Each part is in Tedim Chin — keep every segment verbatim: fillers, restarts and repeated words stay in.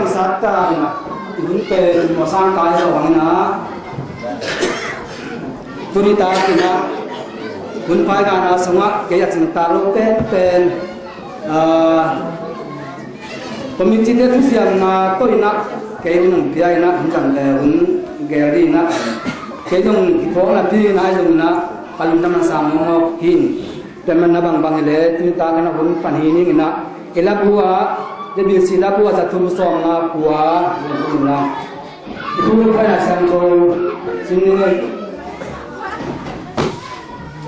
Sat ta ina, hun pen mawsang kai zo bang ina. Tuni ta ina, hun pai gana sungah kei a cing ta lo pen pen, ah, committee te thusiamna tawh ina, kei hun pia ina, hun zang le hun gel di ina. Kei zong kiphawkna pi ina, zong ina, ka lungdam na sang mawk hin. Tua man na bangbang hi le, tuni ta ka na hun pan hi ning ina, i labu a, W C labu a za thum sawm nga kua, ina. I thu lu khai na siang ko, sin ni le.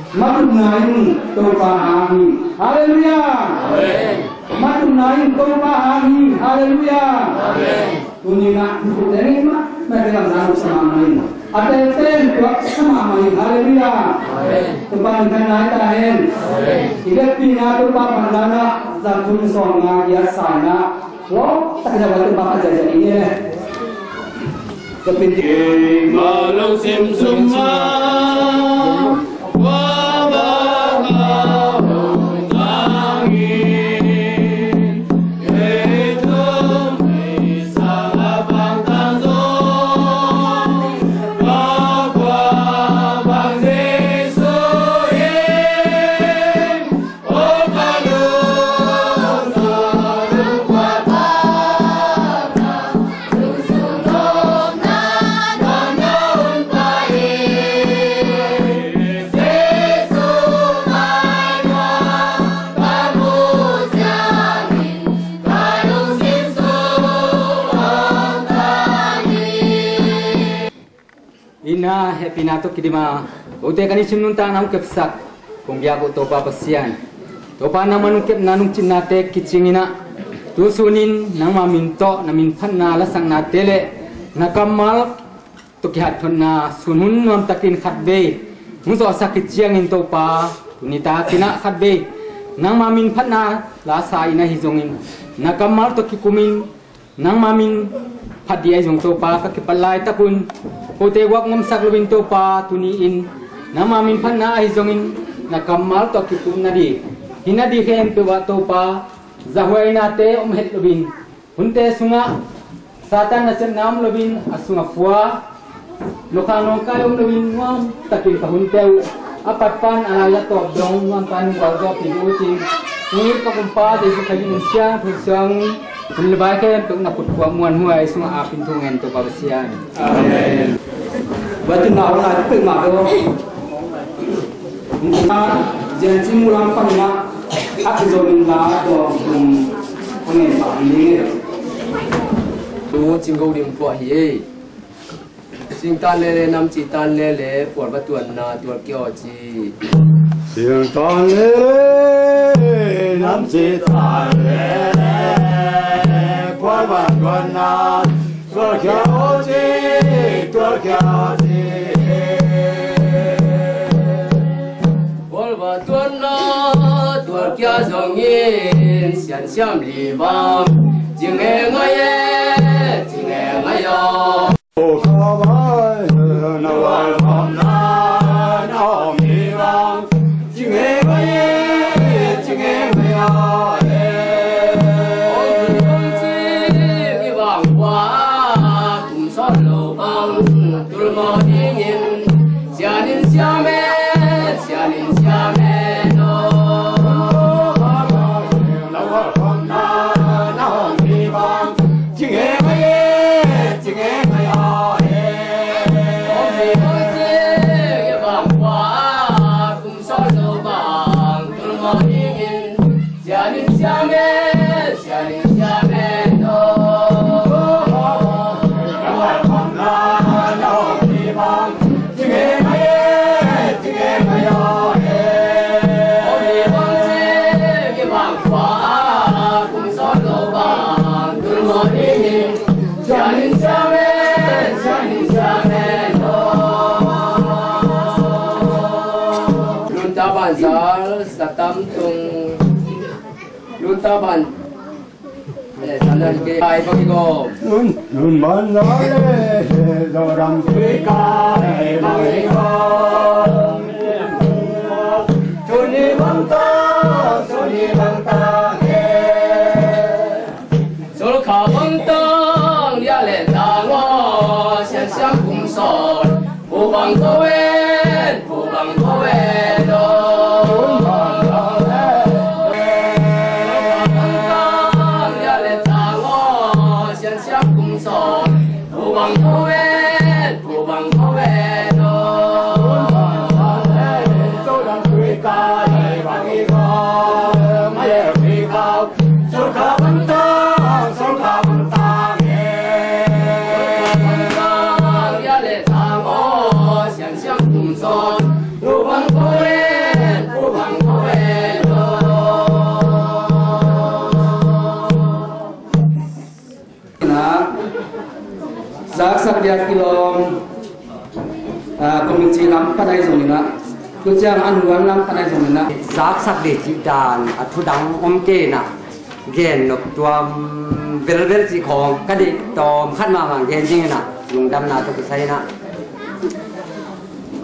Matutna in Topa hang hi. Halleluiah. Amen. Matutna in Topa hang hi. Halleluiah. Amen. Tuni na, thu te ni ma, ma te lam na sa ma ma in. A te ten tua sa ma ma in. Halleluiah. Amen. Topa in kan nai ta hen. Amen. I vet pi na Topa pan na na, za thum sawm nga ya sa na. Lo, tak na wa Topa ka ja ja ni ne. Ka pin. Malong sim sum ma. Ina hehpihna tawh kidim a, kote kan i sim nuntakna hong kepsak kong biak uh Topa Pasian. Topa nangma nungkepna nungcinnate kicing ina, tu sunin nangma min tawh na min phatna lasaknate le na kammal tawh kihathotna sun hun nuamtakin khatvei hong zawhsak hi ciangin Topa, tuni ta kinah khatvei nangma min phatna lasa ina hi zongin na kammal tawh kikumin nangma min phat dih ahi zong Topa ka kipat laitakun kote guak ngomsak loin Topa tuni-in nangma min phatna ahi zongin na kammal tawh kikum nadih, hi nadih khempeuh ah Topa zahuainate om het loin hunte sungah Satan nasepna om loin a sungah pua Nukhang nong kai om loin nuam takin ka hunte uh a pat pan a lai a tawp dong nuam pan gual zawpi uh cin. Ui ka kumpa Jesu Khazih min siang thu siang hun le vai khempeuh na kut kuah muan huai sungah a pin thu ngen Topa Pasian. Amen. Tua tun na hong lai pek mah dong. Zian cin mu lam pan na a ki zo min la dong kum hong ngen pa hi. Tu cin go ding puah hi ei. Singtan lele, namci tan lele, pual va tuanna tual kia aw ci. Singtan lele, namci tan lele, pual va tuanna tual kia aw ci, tual kia aw ci. Pual va tuanna tual kia zongin sian siam li vang. Cing e ngai e, cing e ngai aw. Lunta banzal satam tung. Lunta ban. Eh, sandal ke. Ai, pagi ko. Lun, lun banzal le, zoram suika le, mai ko. Suni bangta, suni bangta le. Sulkha bangta. Zaksak ding a kilawm, ah, committee lam pan ahi zongin ah, tu ciang a nuam lam pan ahi zongin ah, zaksak ding cih dan a thudang om kei in ah, gen nop tuam velvel cih khawng ka deih tawm khat mahmah gen ding in ah, lungdamna tawh kisai in ah,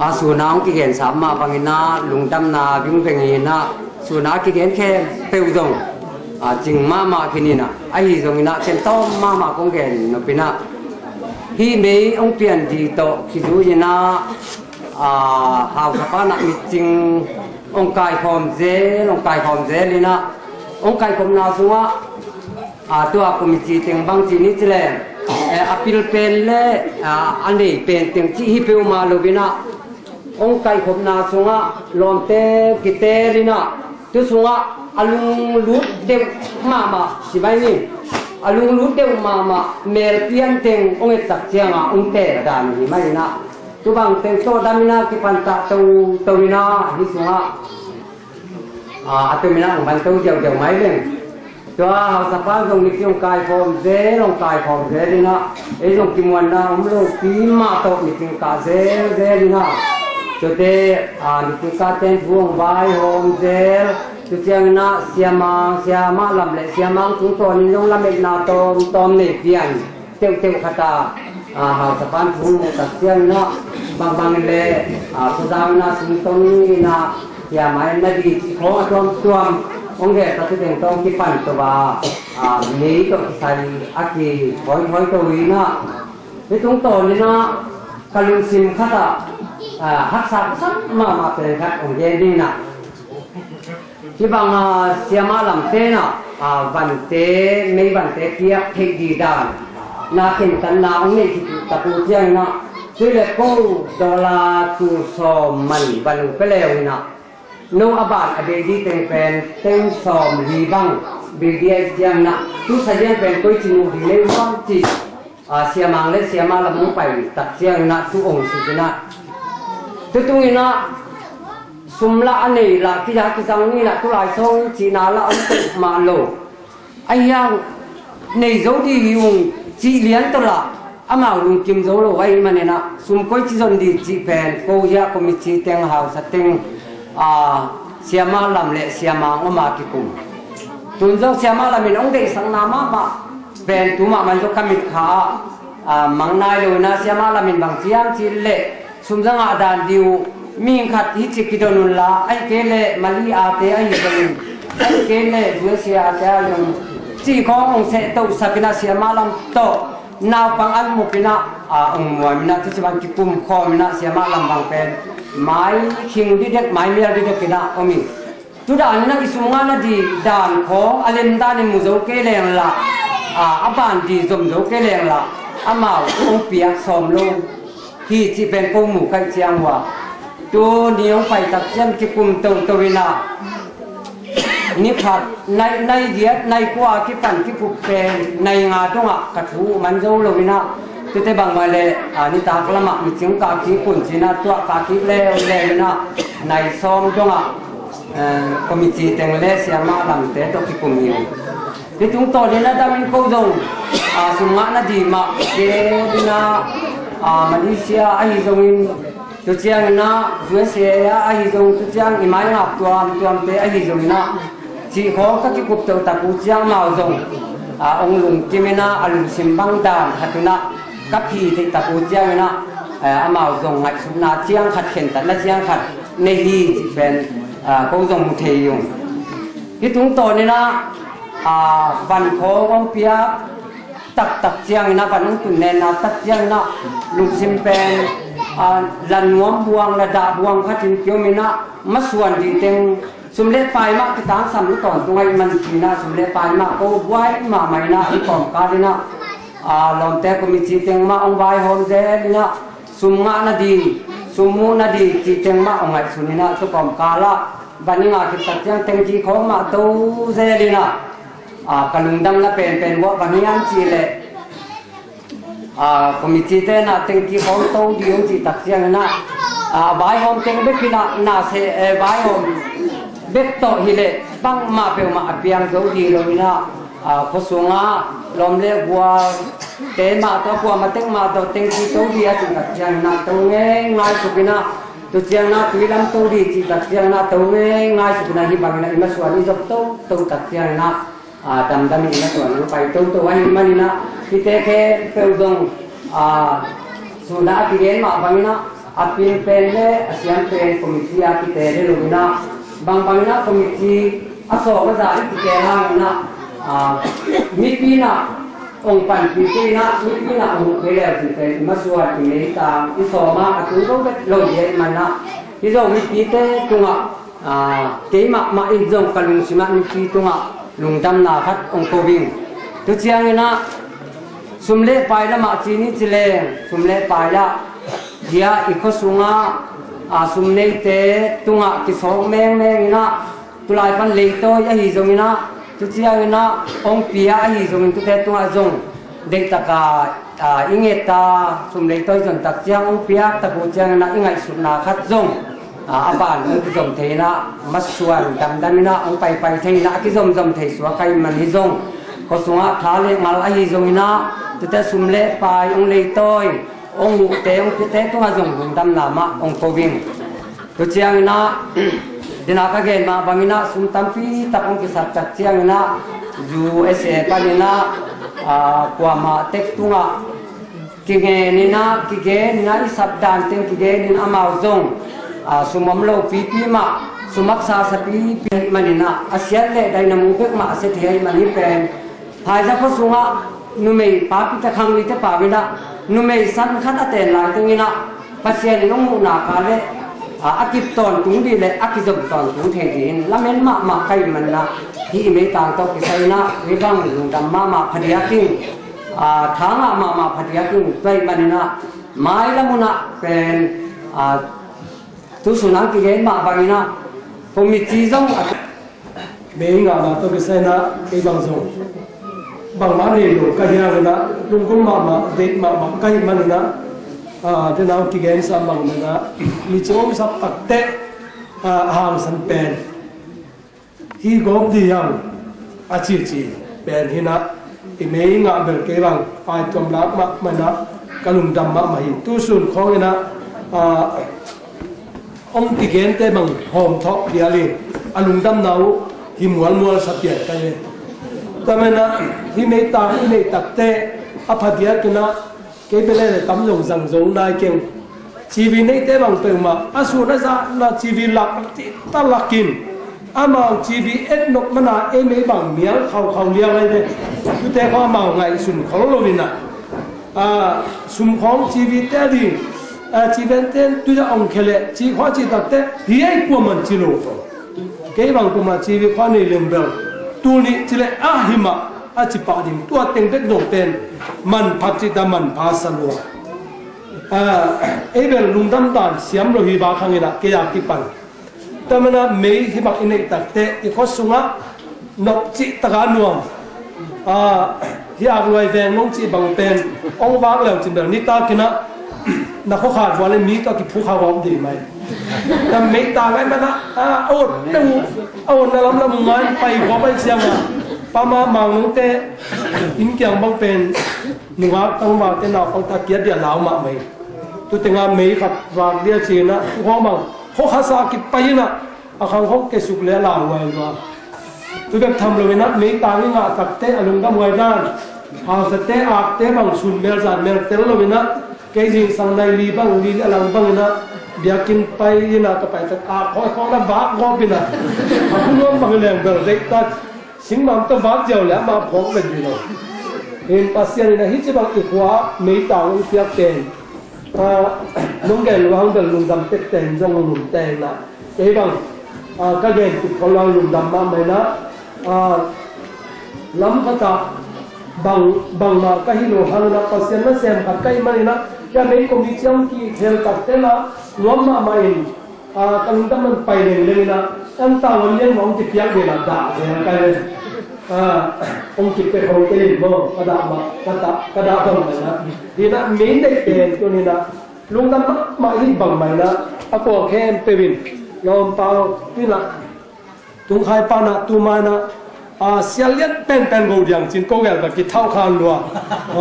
a suna hong kigensa mah bangin ah, lungdamna vingveng in ah, suna kigen khempeuh zong, a, cing mahmah khin in ah, ahi zongin ah, ken tawm mahmah kong gen nop in ah, hih mei hong pian ding tawh kizui in ah, a, hausa pan ah mitcing hong kaikhawm zel, hong kaikhawm zel in ah, hong kaikhawmna sungah, a, tua committee teng bang ci ni ci leng, eh, a pil pen le, a, a nei pen teng cih hi peuhmah lo in ah, hong kaikhawmna sungah lawmte kiteel in ah, tu sungah a lunglut deuh mahmah, ci mai ni, a lunglut deuh mahmah mel pian teng hong et tak ciangah hong teel dan hi mai in ah, tu bang teng tawh dam in ah kipan ta toto in ah, hih sungah a, a tum in ah hong van to ziauziau mai leng. Tua hausa pan zong mitcing hong kaikhawm zel, hong kaikhawm zel in ah, ei zong kimuanna om lopi mah tawh mitcing kah zelzel in ah, tuate, a, mitcing kahten thu hong vaihawm zel. Tu ciangin ah siamah, siamah lam le siamah tungtawnin zong lametna tawmtawm nei pian teuhteuh khat a, a, hausa pan thu hong muh tak ciangin ah, bangbang in le, a, Khuazau in ah, Singtong in ah, hiam a en na ding cih khawng a tuamtuam hong gelsa, tu teng tawh kipan to a, a, mei tawh kisai a kithawithawi to in ah, hih tungtawn in ah ka lungsim khat ah, a, haksa ka sak mahmah pen khat hong gen ding in ah, hih bang a siamah lamte in ah, a, vante, mei vante piak theih ding dan na khentatna hong neih khit uh tak uh ciangin ah, tu le ko dollar tul sawm man van hong pia le uh in ah, no a ban a bei ding teng pen teng sawmli bang bei ding ahih ciangin ah, tu sazian pen koici muh ding nei uh hiam cih, a, siamang le siamah lam hong pai tak ciangin ah, tu hong sik in ah, tu tung in ah, sum lah a nei lah, kizang kizang in ah, tu lai sawng in cihna lah om peuhmah lo. Ahi hang nei zo ding hi ung cih lian tawh lah amau lungkim zo lo ahih manin ah, sum koici zon ding cih pen ko zia committee teng, hausa teng, a, siamah lam le siamang om a kikum. Tun zong siamah lam in hong deihsakna mahmah pen tu mahmah in zong ka mit kha ah, a, mang nai lo in ah, siamah lam in bang ci hiam cih leh, sum za ngah dan ding uh, mihing khat hih ci kidon un la, ahih kei leh Mali a te ahi zongin, ahih kei leh U S A a te ahi zongin, cih khawng hong sehtohsak in ah, siamah lam tawh naupang an muk in ah, a, hong muam in ah, tu ci bang kikum khawm in ah, siamah lam bang pen mai khing didek, mai mial didek in ah om in. Tu dan in ah i sum ngahna ding dan khawng a lem dan in mu zo kei leng lah, a, a ban ding zom zo kei leng lah, amau hong piak sawm lo hi cih pen ko mu ka hih ciang uh a, tuni hong pai tak ciang kikum toto in ah, ni khat, nai, nai giat, nai kua a kipan kikup pen nai nga dongah ka thu uh man zo lo in ah, tute bangmah leh, a, nitak lamah mitcing kah kik un ci in ah, tuah kah kik leuleu in ah, nai sawm dongah, eh, committee teng le siamah lamte tawh kikum hi uh. Hih tungtawn in ah dam in ko zong, a, sum ngahna ding mah gen in ah, a, Malaysia ahi zongin, tu ciangin ah U S A ah ahi zong, tu ciang i mai ngap tuamtuamte ahi zongin ah, cih khawng ka kikup toh tak uh ciang amau zong, a, hong lungkim in ah, a lungsim bang dan khat un ah ka phi theih tak uh ciangin ah, eh, amau zong ngaihsutna ciang khat, khentatna ciang khat nei hi cih pen, a, ko zong mu thei hi ung. Hih tungtawn in ah, a, van khawng hong piak taktak ciangin ah, van hong tun nenna tak ciangin ah, lungsim pen A, la nuam buang, la dah buang khatin kiom inah, masuan dih teng sum le pai mah kitangsam lo tawntung ahih man ci inah, sum le pai mah ko buai mahmah inah, i kawmkal inah, a, lawmte committee teng mah hong vaihawm zel inah, sum ngahna dih, sum muhna dih cih teng mah hong ngaihsun inah, tu kawmkal ah van i ngah khit tak ciang tengki khawng mah to zel inah, a, ka lungdamna penpen bang hiam cih leh, a, committee te na tengki khawng to dih hong cih tak ciang inah, a, vaihawm teng bek inah, na se, eh, vaihawm bek tawh hi leh bangmah peuhmah a piang zo dih lo inah, a, khua sungah lawm le gual te mah tawh, kuamah tek mah tawh tengki to dih a cih tak ciang inah to ngeingai suk inah, tu ciang inah tui lam to dih cih tak ciang inah to ngeingai suk inah, hih bang inah i masuan i zop toto tak ciang inah, a, damdam in a tuan hong pai toto ahih man inah, hihte khempeuh zong, a, sun a kigen mah bang inah, a pil pen le a siam pen committee a kiteel hi lo inah, bangbang inah committee a sawm a za i kiteel hang inah, a, mipi inah hong panpih kei inah, mipi inah hong huh kei leu cih pen i masuan i meitang i sawm a, a tung zo vet lo ding ahih man inah, hih zong mipite tungah, a, keimah mah in zong ka lungsim ah mipi tungah lungdamna khat hong ko ing. Tu ciang inah sum le pai lamah ci ni ci leng, sum le pai ah hia i khua sungah, a, sum neite tungah kisawk mengmeng inah, tulai pan leitawi ahi zong inah, tu ciang inah hong pia ahi zongin tute tungah zong deihtak a, a, i nget a, sum leitawi zon tak ciang hong piak tak uh ciang inah i ngaihsutna khat zong, a, a ban hong kizom thei inah, masuan damdam inah hong paipai thei inah, a kizomzom thei suak ahih man hi zong, khua sungah tha le ngal ahi zong inah, tute sum le pai hong leitawi, hong huhte, hong piate tungah zong lungdamna mah hong ko ing. Tu ciang inah, dena ka gen mah bang inah, sum tampi tak hong kisat tak ciang inah, U S A pan inah, a, kuamah tek tungah kingen inah, kigen inah, i sap dan teng kigen in amau zong, a, sum om lo pipi mah, sum haksa sa pipi ahih man inah, a siat le daina mu bek mah a sia thei ahih man hi pen, Phaiza khua sungah numei papi te, khangli te pau inah, numei san khat a ten lai teng inah, Pasian in hong muhna ka le, a, a kip tawntung dih le a kizom tawntung thei dih in lamen mahmah ka hih man inah, hih i meitang tawh kisai inah, hih bang lungdam mahmah phadiak ing, a, tha ngah mahmah phadiak ing. Tua ahih man inah, mailam hun ah pen, a, tu sun hong kigen mah bang inah, committee zong a, mei ngahna tawh kisai inah, kei bang zong bangmah nei lo ka hi hang inah, lungkul mahmah, deih mahmah ka hih man inah, a, dena hong kigen sam bang inah, mi ci om sap tak teh, a, a hangsan pen, hih gawp dih hang a cici pen hi inah, i mei ngah bel kei bang paituam lak mahmah inah, ka lungdam mahmah hi. Tu sun khawng inah, a, hong kigente bang hawm thawh phial in, a lungdamna uh hi mualmual sa pian ka hi. Tua man inah, hih meitang i neih tak teh, a phadiak inah, kei bel le tam zong zang zo nai keng. TV neite bang peuhmah a sun a za na TV lak cih ta lak in, amau TV et nop man a, ei mei bang mial khaukhau liang ai ve. Tute khawng amau ngaihsun khol lo inah, a, sum khawng TV te a ding, a, TV te tu a hong khia leh ci khawng a cih tak teh, hi ei, kuaman ci lo khawng. Kei bang kuamah TV khawng a nei leng bel, tul nih ci leh a hi mah a ci pah ding. Tua teng bek zong pen manpha cih ta, manpha sa lua. A, ei bel lungdam dan siam lo hi bang hang inah, kei a kipan. Tua man inah mei hih bang i neih tak teh, i khua sungah nop cih tak a nuam. A, hih Akluai veng nong cih bang pen, hong vak leu cin bel nitak inah, na khua khat vua le mi tawh kiphuk kha gawp dih mai. Na meitang ahih man inah, a, a ot na uh, a ot na lamlam uh ngan pai gawp ahih ciang a, Pa Ma Mang Nung te inn kiang bang pen, nungak tangvalte, naupangte a kiat dih a lau mahmah hi. Tu teng a mei khat vak dih a ci inah, tu khawng bang khua khat sa kipai inah, a khang khawng kiasuk le a lauhuai lua. Tu bek tham lo inah, meitang i ngah tak teh a lungdamhuai dan, hausate akte bang sun mel zan mel tel lo inah, kei zingsang nai li bang, li a lang bang inah, biakinn pai inah ka pai tak, ak khawng khawng na vak gawp inah, a khu nuam bang leng bel deih tak, singmang tawh vak ziau le amah phawk vet dih lo. In Pasian inah hih ci bang i khua meitang i piak pen, Ah, nong gen lo hang bel lungdam tektek zong lungdam tektek na. Kei bang, ah, ka gen kik khol lo lungdam mahmah na. Ah, lam khat ah bang, bangmah ka hi lo hang na Pasian na sem khat ka hi manin na. Kei a mei committee hong kikhel tak te na nuam mahmah in. Ah, ka lungdam man pai lengleng in ah, an tang an lian mah hong kipiak ve la dah ve a kai ve. Ah, hong kipia kho kei in maw, ka dah mah, ka dah, ka dah bang mah in ah. Hi in ah, mei neih pen tuni in ah, lungdam mahmah hi bang mah in ah, a kua khempeuh in, lawm pau, hi in ah, tung khai pan ah, tu ma in ah, ah, sial lian penpen go diang cin ko gel ka kithauh khan lua.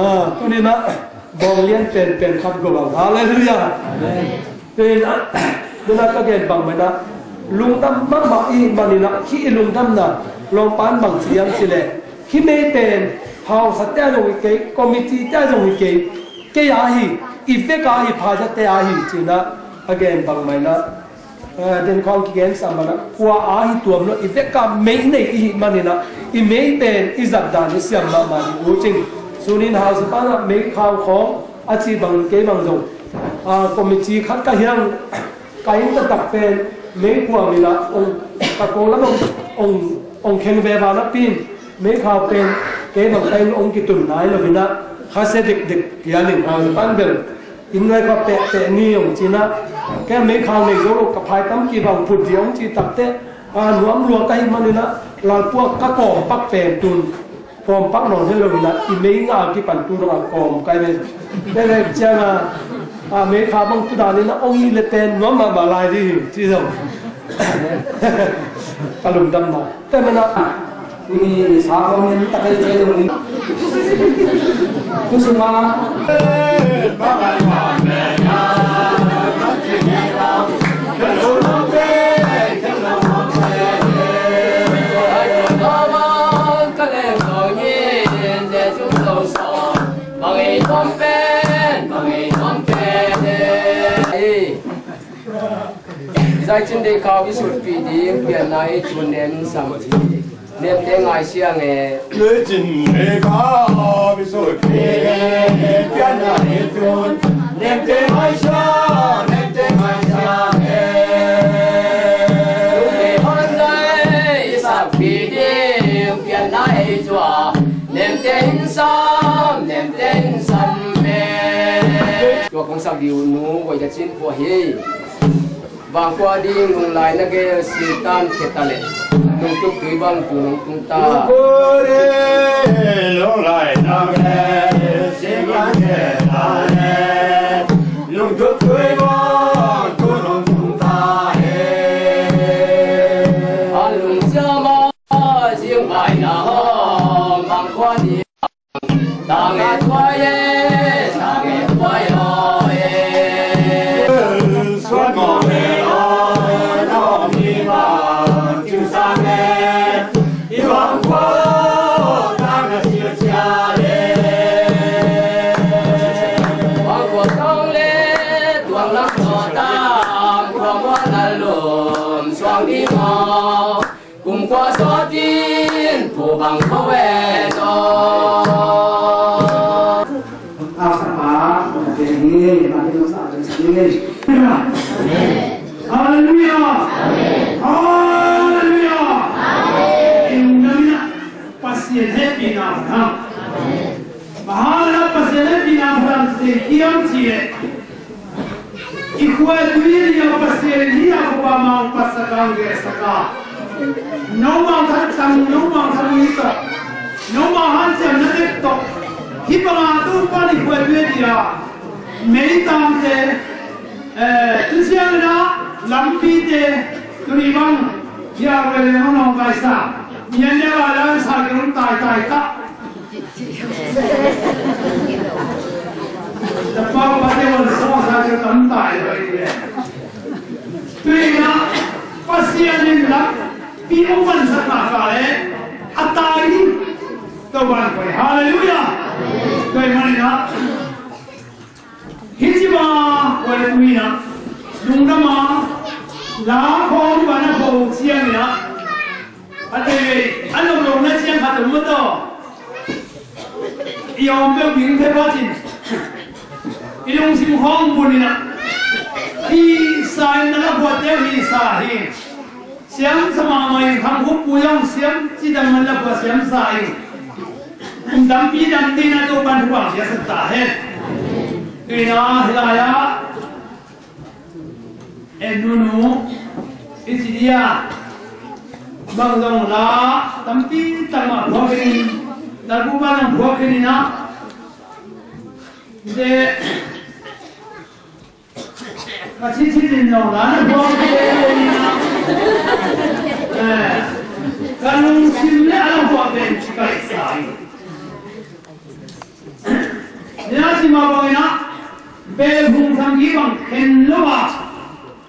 Ah, tuni in ah, bawng lian penpen khat go bang. Halleluiah. Amen. Tua in ah, tua in ah ka gen bang mah in ah, lungdam mahmah i hih manin ah, hih i lungdamna, lawmpa in bang ci hiam cih leh, hih mei pen, hausa te a zong hi kei, committee te a zong hi kei, kei a hi, i vek a hi, phaza te a hi, ci in ah, a gen bang mah in ah, eh, den khawng kigen sa mah in ah, kua a hi tuam lo, i vek a mei nei i hih manin ah, i mei pen, i zat dan i siam mahmah ding uh cin. Sunin hausa pan ah mei khau khawng, a ci bang kei bang zong, ah, committee khat ka hi hang, ka inn taktak pen, mei khuam in ah, ong, ka kong lam ong, ong, ong kheng ve va napi in, mei khau pen, kei bang ka inn ong kitun nai lo in ah, khasia dikdik pial in hausa pan bel, inn nai kha pehpeh ni ong ci in ah, kei mei khau nei zo lo ka phai tam ki bang phut di ong ci tak te, ah, nuam lua ka hih manin ah, lalpuak ka kawm pak pen tun, kawm pak nawn hi lo in ah, i mei nga kipan tu dong a kawm kai ve. Te ve ciang a, a mei kha bang tu dan in ah, ong i le pen nuam mahmah lai ding hi, ci zong. Ka lungdam na. Te mah in ah, tuni sa kawm in tak ai ci zong in. Tu sung a. Zai cin dei khau i sutpih ding pianna i tun nem sam. Nemte ngai siang e. Lecin meka biso ke pianna e tun nemte ngai siang, nemte ngai siang e. Lungte hon lai i sakpi ding pianna e tua nemte in sam, nemte in sam e. Tua kong sak diu nu koi da cin pua hi. Vangkhua ding lunglai na gel Satan kheta le, lungtup tui bang tu nong tung ta. Vangkhua ding lunglai na gel Satan kheta le, lungtup tui bang tu nong tung ta he. A lungsiama zing pai na hong vangkhua ding. Tange tuaye, tange tuayo e. Suan mo me lo, no mi ma, ciu sa me. I wang ko, tange sia sia le. Wang ko tong le, tuang lam so tam, ko mo na lum, suang di mo. Kumkhua sawtin pu bang kho e zaw. Hausa pa, hausa pa, hausa pa. Halleluia! Halleluia! Pasian hehpihna pha. Bang hang na Pasian hehpihna pha lam se kiam ci e. I khuaitui a nia Pasian hi a, khuapa mang pasak ang ve saka. No mang than tang, no mang than ui tawh, no mang hanciam na tek tawh. Hi banga tu pan i khuaitui a nia meitamte, eh, tu siang na lampite, tuni bang hia ve le no nong kaisa. Nian nia la la sa kei lum tai tai ka. Tapa pate wan sawng sa kei tam tai lo i ve. Tuina Pasian in lakpi hong mansak nak a le a tai ni. Tua ban koi. Halleluia. Tua i manina. Hih ci banga kua le tuina lungdam a la khawng bana kho ciangina a tei a lomlomna ciang khat om maw taw. I awm peuh ding thei pah cin. I lungsim khawng bun in ah, hisa in na la phuatte uh hisa hi. Siamsa mahmah in, khangkhup pui hong siam cidam man la phuah siamsa in, kum tampi dam ding in ah Topa'n thupha piaksak ta hen. Tuin ah hih lai-ah en nunu i ci dia, bang zong la tampi tak mah phuak in, lalpu pa zong phuak in ah, de ka cicit in zong la na phuak in ah, eh, ka lungsim le a la phuak pen ci ka sa hi. Nia, ci mah bangin ah, bel hung thang hi bang khen lo a,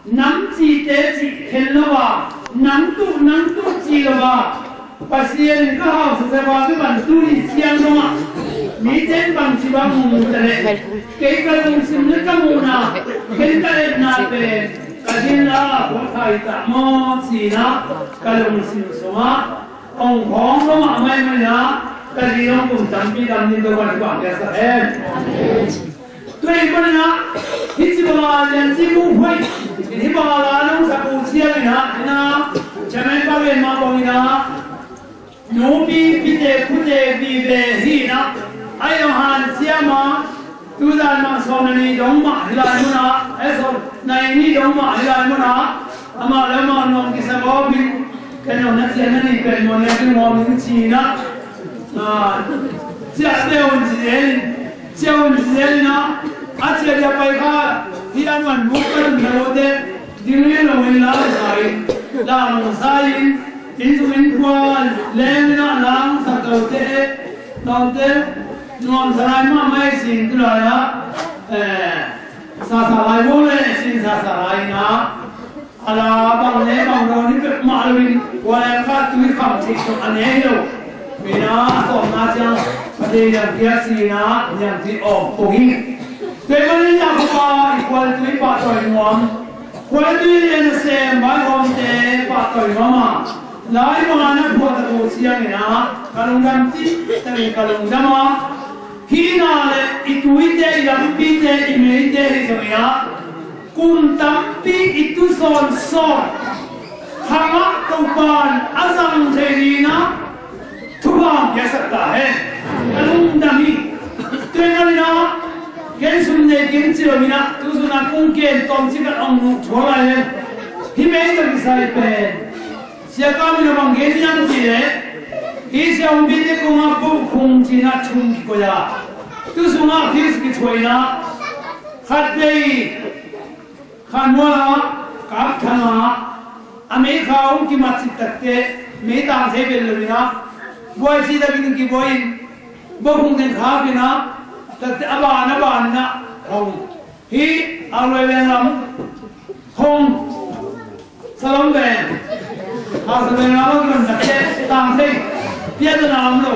nam cihte cih khen lo a, nang tuh nang tuh ci lo a, Pasian in ka hausa zia bang tu ban tu ni ciang lo a, mite in bang ci bang mu ta leh, kei ka lungsim le ka muhna, khen ka etna pen ka din la a khuak thai ta maw ci-in ah, ka lungsim sungah hong khawng lo mahmah ahih manin ah, ka zi hong kum tampi dam ding Topa'n thupha piaksak hen. Tua ahih manin ah, hih ci bang a lianci muh hoih, hih bang a la nungsak uh ciangin ah, ina, chairman pa gen mah bangin ah, nupi pite khute vive hi in ah, a hong hanciam a, tuzan mah sawm na nih dong mah hih lai mun ah, eh, sawm na nih dong mah hih lai mun ah, amah le amah nuam kisa gawp in, ken zong na ciah na nih pen muan le ken nuam in ci-in ah, ah, ciah teh un ci zel in, ciah un ci zel in ah, a ciah dia pai kha, hih a nuan buk ka tun na lote, ding hi lo in la sa in, la lo sa in, inn sung inn khua leng in ah la hong sak lote, lote, nuamsa lai mahmah hi sin tu lai-ah, eh, sasa lai vo le sin sasa lai in ah, a la bang le bang lo ni pek mah lo in, kua leng kha tui kham cik tawh a ne hi lo. Ina, a tawpna ciang a dei liang kiak si ina, liang ti awm kong hi. Tua ahih manin ah, Topa, i khual tui pahtawi nuam, khual tui lian a sem vaihawmte pahtawi nuam a, lai bang a na phuahtak uh ciangin ah, ka lungdam cih takin ka lungdam a, hih na le i tuite, i lampite, i meite hi zongin ah, kum tampi i tusawn sawn khangah Topa'n a zang thei dingin ah thupha piaksak ta hen. Ka lungdam hi. Tua ahih manin ah, ken sum nei kei ci lo in ah, tu sun ah kong ken tawmcik ah hong nuh thuak lai hen. Hih mei tawh kisai pen Sia Kam in a bang gen hiam cih leh, hih Sia Hong Bite kongah bohkhung ci-in ah thum kikoih a, tu sungah fuse kithuah in ah, khat vei Khanmual ah, Kap Thang ah, a meikha hong kimat cih takteh, mei tang thei vet lo in ah, buai cih takin kibuai in, bohkhung teng khak in ah, takteh a ban a ban in ah, hong. Hih Auluai veng lam hong, Salom veng, Hausa veng lam a kiman takteh tang thei, piatana om lo.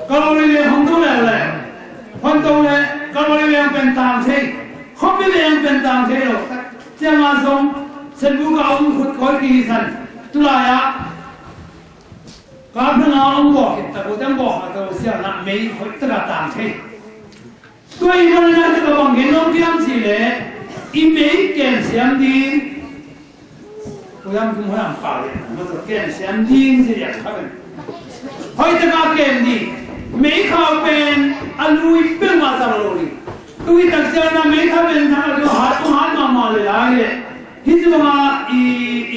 Kalvari veng hong to leuleu, hong to leh Kalvari veng pen tang thei, khuapi veng pen tang thei lo. Ciangah zong Senbuk a om khut khawi kihisan, tulai-ah Kap Thang a om bawh khit tak uh teng bawh khat uh siang ah mei hoih takin tang thei. Tua ahih manin ah, tua bang gen nuam hiam cih leh, i mei kem siam ding. Tua hiam kum hoih am pau leh, ma tua kem siam ding ci liang kha pen. Hoih takin kem ding. Meikhau pen a lui peuhmah zang lo ding. Tu hi tak ciangin ah meikhau pen thak a tua hat, tua hat mahmah leh lai leh. Hih ci bang a i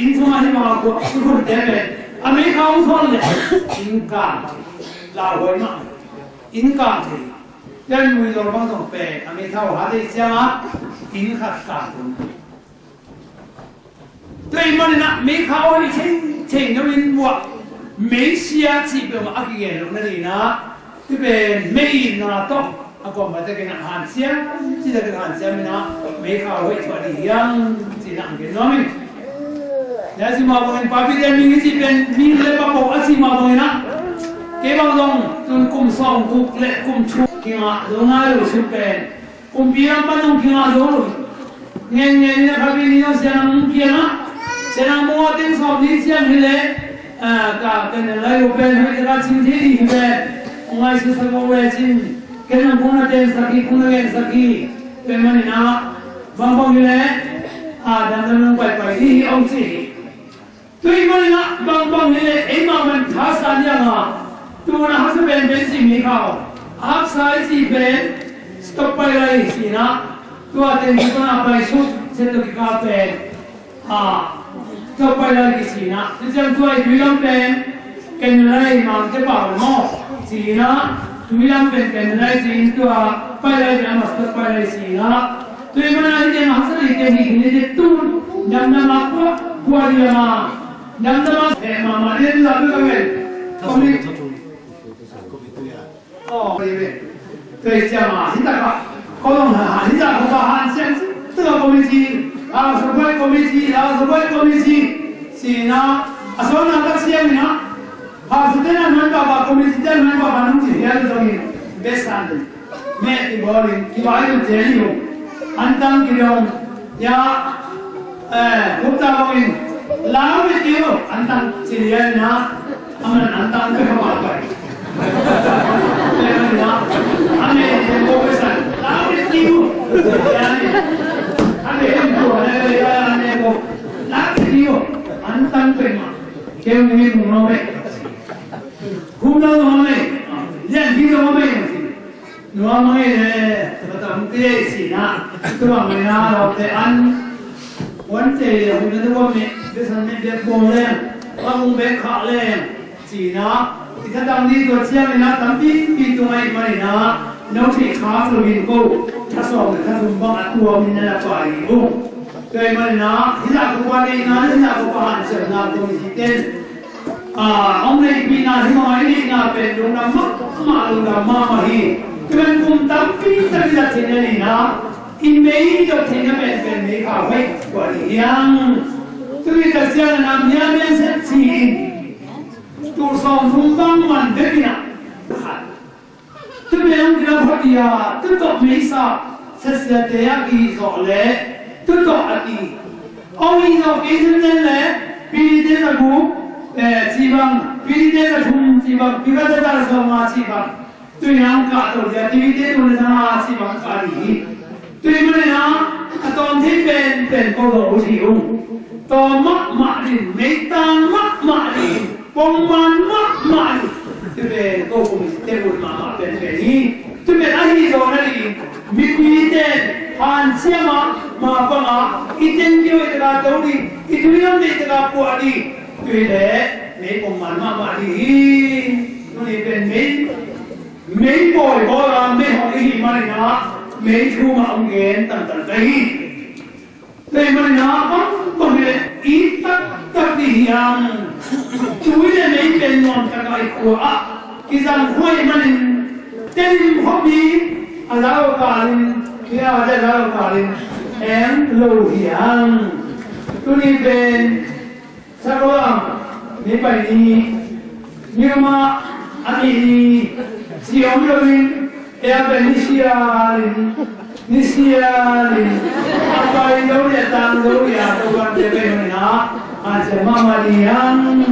inn sung ah hih bang a khua, i khunte pen a meikhau hong sawn leh inn kang thei, lauhuai mah, inn kang thei. Tua in muizor bang zong pen a meikhau hat ahih ciangin inn khat kang tung. Tua ahih manin ah meikhau hoih thei thei lo in buah, meisia cih peuhmah a kigen loh nadingin ah, hih pen mei itna tawh a kuamah takin ah hanciam, cih takin hanciam in ah, meikhau hoih thuah ding hi hang cih in ah hong gen nuam ing. Tua a cih mah bangin, papite ming i cih pen ming le pa pawl a cih mah bangin ah, kei bang zong tun kum sawmguk le kum thum kingah zo nai lo, sum pen kumpi lam pan zong kingah zo lo. Ngen ngen in a khat vei ni zong Sia Nang kiangah, Sia Nang, mawtaw teng sawm ni ciang hi leh, ah, ka, ka ngen lai lo pen hoih takin cing thei ding hi pen, hong ngaihsutsak un le cin, ken zong kong na teensak hi, kong na gensak hi. Tua ahih manin ah bangbang hi leh a damdam nong paipai ding hi, hong ci hi. Tua ahih manin ah bangbang hi leh eimah man thasan hi hang a, tu-in a haksa penpen cih mi kha, a haksa i cih pen stockpile hi ci-in ah, tua teng kipana paisuk, sep tawh kikal pen, a, stockpile kici-in ah, tua ciang tua i tui lam pen canal, Mangte pau le maw, ci-in ah, tui lam pen canal ci-in, tua pipeline pen amah stockpile ci-in ah, tua ahih manin ah hih teng a haksa ding teng hi, hih teng tun damdam a kua, kua ding a, damdam a heh mahmah ding, tua pen Aw, tua hi ciang a, hi takah, ko zong ha, hi takah ko hanciam, tua committee, a, support committee, a, support committee, ci-in ah, a sawtna ka ciam in ah, a, sawtna man papa, committee te man papa nong ci hial zongin, besan, meh i bawl in, kivai in tel i uh, antang kidong, ya, eh, hupta bangin, lau i tiu, antang ci lian in ah, aman antang pek a pai. Pek a pai. Amen. Ko pesan. Lau i tiu. Ya ni. Amen. Ko ne ya amen ko. Lau i tiu. Antang pek ma. Keu ni mung no me. Kum no no me. Lian di no me. Nuam mah hi leh, ka tam tei ci-in ah, tua bang hi na, lawmte an, wan tei leh, hun na tua bek, besan bek bek bawl leng, a hong bek khah leng, ci-in ah, i thatang ding tua ciangin ah, tampipi tung ahih manin ah, no theih khak lo in ko, tha sawm le tha thum bang a tuam in na na pai hi ung. Tua ahih manin ah, hih zah ko pa neihna, hih zah ko pa hanciamna ko ni ci ten. A, hong neihpihna hi mah, i neihna pen lungdam mahmah, lungdam mahmah hi. Tua pen kum tampi tak i zat theihna ding a, i mei dot theihna penpen mei kha hoih kua ding hiam. Tua hi tak ciangin a, mia mia set ci-in, tul sawmthum bang man bek in a, khat. Tua pen hong kilak phot hi a, tua tawh meisa, siasiate a kihih zawh leh, tua tawh a ki. Hong hih zawh kei zenzen leh, Pilite za guk, eh, cih bang, Pilite za thum cih bang, Pilate za sawmnga cih bang. Tua in hong kah to dia, Pilite tul le za nga cih bang kah ding hi. Tua ahih manin ah, a tawm thei penpen ko zawh uh hi ung. Tawm mahmah ding, meitang mahmah ding, pongman mahmah ding. Tua pen ko kum te ut mahmah penpen hi. Tua pen ahi zawh nading, mipite hanciam a, mapang a, i teng keu i taka to ding, i tui lam ding i taka puah ding. Tua hi leh, mei pongman mahmah ding hi. Tuni pen mei, mei pawi bawl a, mei hong i hih manin ah, mei thu mah hong gen tangtang ka hi. Tua ahih manin ah, bang bang hi leh, it taktak ding hiam. Tui le mei pen nuam tak a i khua ah kizang khua ahih manin, Tedim khuapi a lau kalin, pia a lau kalin, eng lo hiam. Tuni pen, Sakolam, ni pai ni, ni ma, a ni ni, si om lo ni, e a pen ni sia ni, ni sia ni, a pai lo ni, a tang lo ni, a to kan te pen ni na, a sia ma ma ni yang,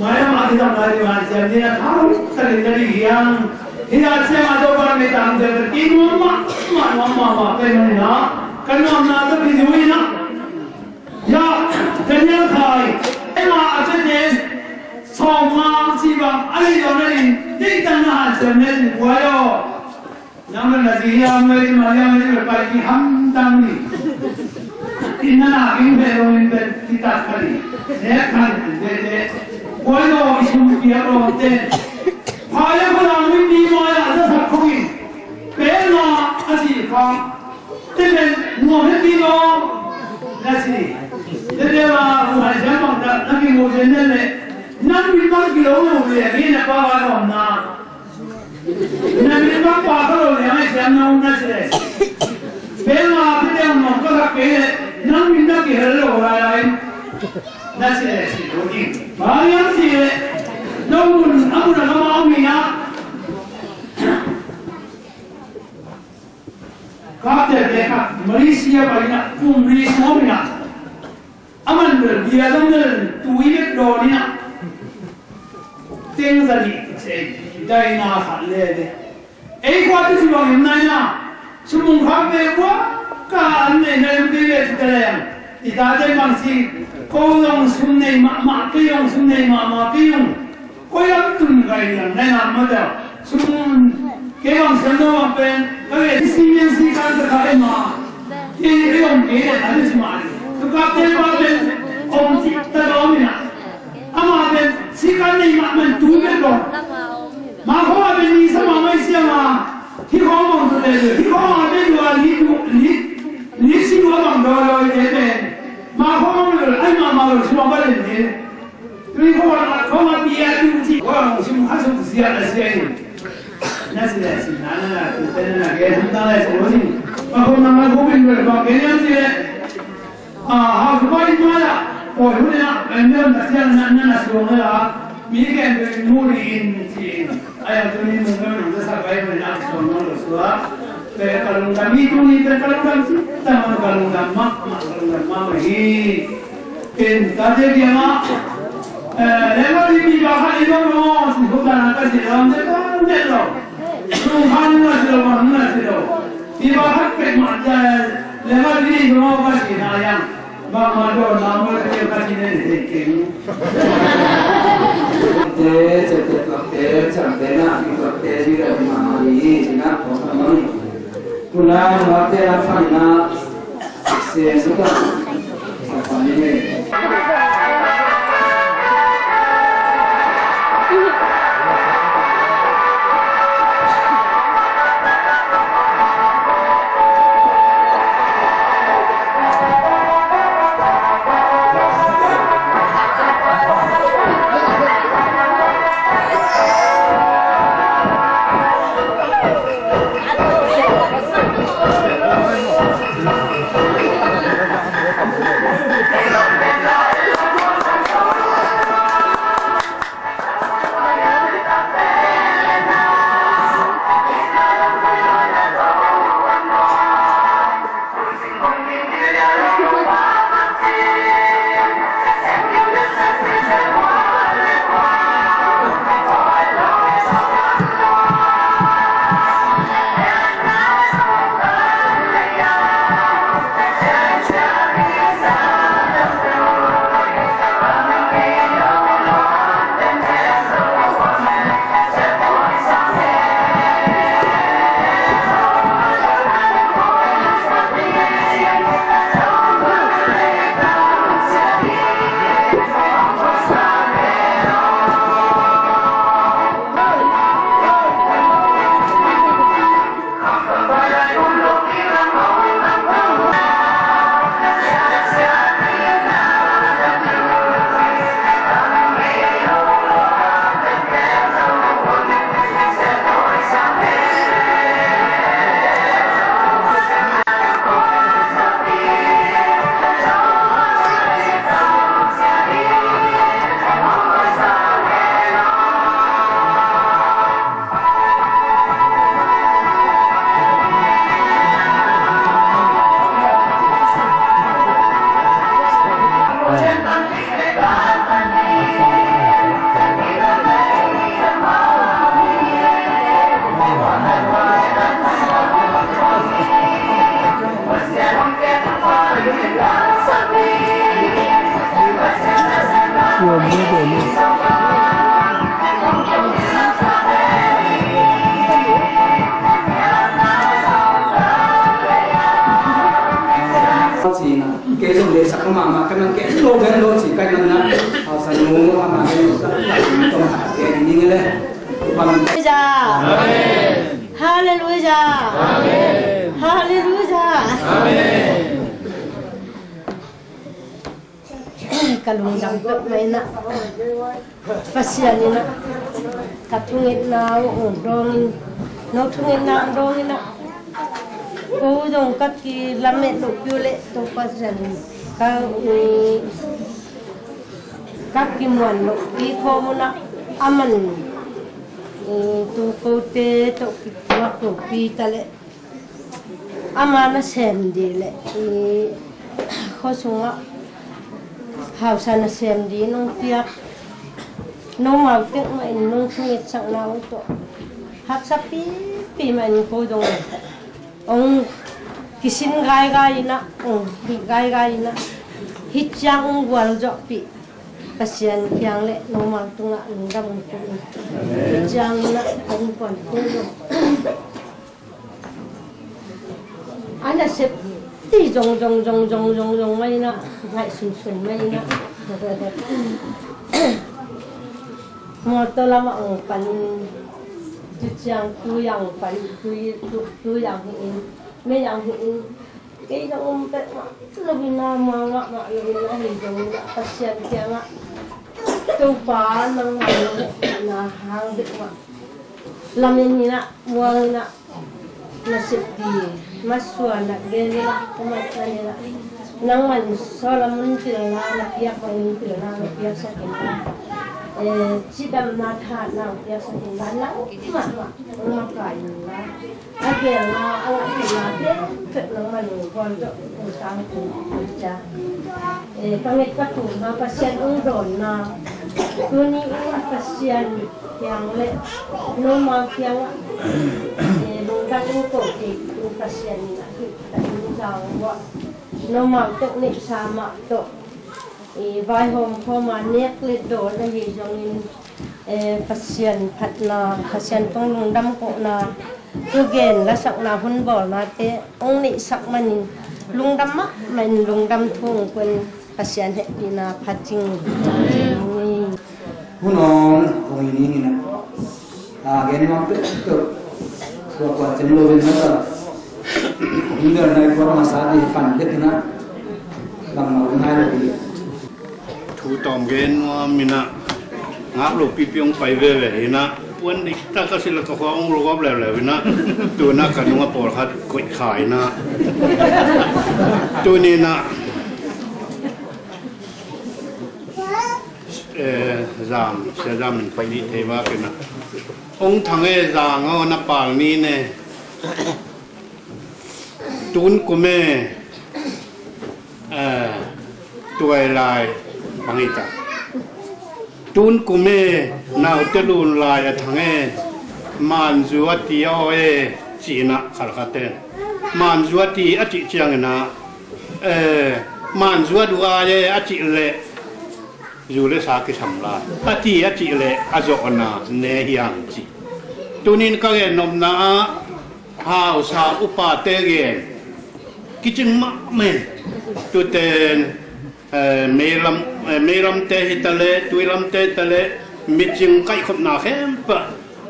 ma ya ma ti tang la ni, ma sia ni na, thau, sa ni na ni yang, ni na sia ma to kan ni tang sia, ki mo ma, ma, ma, ma, ma, pen ni na, kan ma ma to ki ni na. Ya, Daniel khai, ema a cete, sawmnga cih bang, a lei lo na in, deihtak na hanciam na in, buai aw. Nang na zi hiam, na zi ma hiam, na zi pai ki hamtang ni. In na na king pe lo in pe ki tak ka ni. Ne kan de de. Buai aw, i sum piak lo te. Pha ya ko lang mi pi ma ya, za sak ko in. Pe na, a zi kha. Tete, nuam he pi lo, na ci. Tete la, nuam he siam bang ta, na ki mu zen den le. Nang min bang ki lo lo le, ni na pa ba lo na. Na min bang pa ka lo le, ai siam na, na ci le. Pe la, tete nuam ka la ke le, nang min na ki he lo la la. Na ci le, ci lo ni. Ba yang ci le. No mun, a mun a ka ma mi na. Kapte te khat Malaysia pai in ah, kum li sawm in ah, a man bel bia zong bel tui bek dawn in ah, teng za nih ci, daina khat le le. Ei khua tu ci bang in nai na, Sum hong khak ve ua, ka an nei na lam kei ve ci ta leng. I tate bang ci, ko zong sum nei mahmah kei ung, sum nei mahmah kei ung. Koi lam tun gai liang na ngam mah ta. Sum kei bang siam lo bang pen, ka ve ci sing liang ci kan ta kha e ma. Kei e om kei le a ci mah ni. Tu ka te pa pen, om ci ta lo mi na. Ama pen, ci kan nei mah man tu pen lo. Ma ko ma pen ni sa ma mai siam a. Hi khawng bang tu te tu, hi khawng a te tu a li tu, li, li si tu a bang daw daw te pen. Ma khawng bang tu, ai ma ma lo si bang ba len te. Tu hi khawng a, khawng a pi a tu si, khawng a si mu ha su si a na si a in. Na si la si na na na, tu te na na ke, hum ta la si lo si. Ma khawng na ma khawng bin lo, bang ke na si le. Ah, ha, kupa in mala. Oi, huna, en dem na siang na, na, na suang la. Mi ken tu in muri in ci. Ai, tu ni mun kan na sa kai mun na suang na lo sua. Pe kalung dam mi tu ni pe kalung dam si. Taman kalung dam ma, ma kalung dam ma ma hi. Ken ta de dia ma. Eh, le ma ni mi ba ha ni lo no, si ko ta na ka si lo, de ka de lo. Tu han na si lo, han na si lo. Tua bang khat peuhmah ciang le mah ding in maw ka cihna hiam? Bangmah dawnna maw ka cih nen thei keng. Te, cete tuakte, ciamtehna, kituakte, ding deuh mahmah ding hi, ci-in ah, kong tham mah hi. Tuna, nungakte a phatna, sem suk a, sa phat ni hi. Kei zong le sak mahmah ka nang kei lo gen lo ci kai nang na. Hausa nu ama gen lo sak tong ha kei ning le. Hallelujah. Amen. Hallelujah. Amen. Hallelujah. Amen. Ka lungdam peuhmah in ah, Pasian in ah, ka thungetna uh dawngin, no thungetna uh dawngin ah, ko zong ka kilamet lohpi uh leh Topa Pasian in ka, eh, ka kimuan lohpi khawm un ah, aman, eh, tu kote tawh kituak lohpi ta leh, ama nasem ding le i khua sungah hausa nasem ding nong piak, nong ngau tek mah in nong thungetsakna uh tawh haksa pipi mah in ko dong. Ong kisin gaigai inah, ong hih gaigai inah, hih ciang ong gualzawhpih Pasian kiang le nomal tungah lungdam ong ko in. Hih ciang inah ong kuan ko in. A nasep ti zong zong zong zong zong zong mai inah, ngaih sunsun mai inah. Mawtaw lamah ong pan in, tu ciang tui ah ong pan, tui, tu, tui ah ong hih in, mei ah ong hih in. Kei zong um pek mah lo inah, muang mahmah lo inah, ahi zong inah Pasian kiangah Topa nangmah na hang bek mah lamen inah, muang inah, nasep ti masuan ah gen inah, kumat man inah, nangman Solomon pilna na piak bangin pilna na piaksak inla, eh, cidamna thahatna na piaksak inla, nangmah mah na makaih inla, a gelna a ngaihsutna khempeuh nangman gualzawh ung sang ung cia. Eh, ka nget ka tum ha Pasian ung dawnna, tuni in Pasian kiang le nomau kiangah, eh, lungdam ung ko kei ung Pasian in a hih ka ung zang uah nomau tawh neihsa mah tawh, eh, vaihawm khawma nek le dawn ahi zongin, eh, Pasian phatna, Pasian tawh lungdam kohna, thugen lasakna, hun bawlnate ong neihsak manin lungdam mahmah in, lungdam thu ung ko in, Pasian hehpihna phat cing. Hun awng kong i ning inah, a gen nuam peuhpeuh, tua kua cem lo in na ta, in der nai kua masa di pan dek inah, bangmah ngai lo di. Thu tawm gen nuam inah, ngak lo pipi ong pai veve inah, puan dik tak a sila ka khua ong rugawp leuleu inah, tu inah ka nunga pawlkhat koih kha inah, tuni inah, eh, Zam, Sia Zam in pai dih thei vak inah, ong thang e, zang aw na pal ni ne. Tun kum e, eh, tuailai bang hi ta. Tun kum e, naute lun lai a thang e, manzua ti aw e, ci inah khalkhatte. Manzua ti a cih ciang inah, eh, manzua duh ai e a cih leh, zu le sa kisam lai. A ti a cih leh a zawhna ne hi hang ci. Tunin ka gen nopna ah, hausa upate gen kicing mahmah in, tuten, eh, meilam, eh, meilamte hi ta leh, tuilamte hi ta leh, micing kaihkhopna khempeuh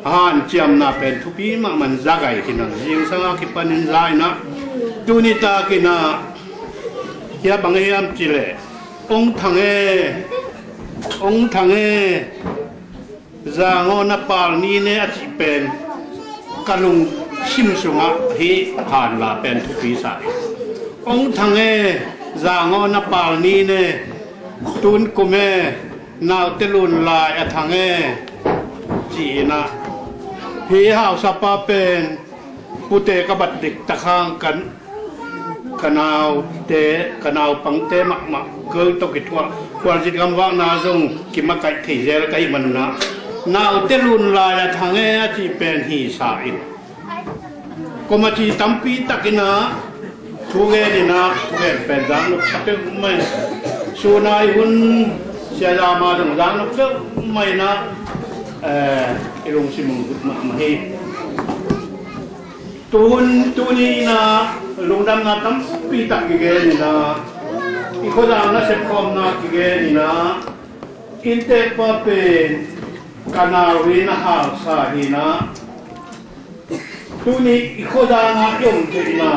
hanciamna pen thupi mahmah in za gai khin a, zingsang a kipanin za inah, tuni tak inah, hia bang hiam cih leh, ong thang e, ong thang e, zang aw na pal ni ne a cih pen ka lungsim sungah hih hanla pen thupi sa hi. Ong thang e, zang aw na pal ni ne, tun kum e, naute lun lai a thang e, ci inah, hih hausapa pen pute ka bat dik tak hang, ka, ka naute, ka naupangte mahmah, ko tawh kithuah, khualzin gamvakna zong kimakaih thei zel ka hih manun ah, naute lun lai a thang e a cih pen hi sa in. Koma ci tampi tak inah, thugen inah, thugen pen zang nop peuhmah in, sun a i hun Sia Zam a zong zang nop peuhmah inah, eh, i lungsim ung gut mahmah hi. Tun, tuni inah lungdamna tampi tak kigen inah, i khuazang nasep khawmna kigen inah, inntekpa pen ka nau hi na hausa hi inah, tuni i khuazang ah i om theihna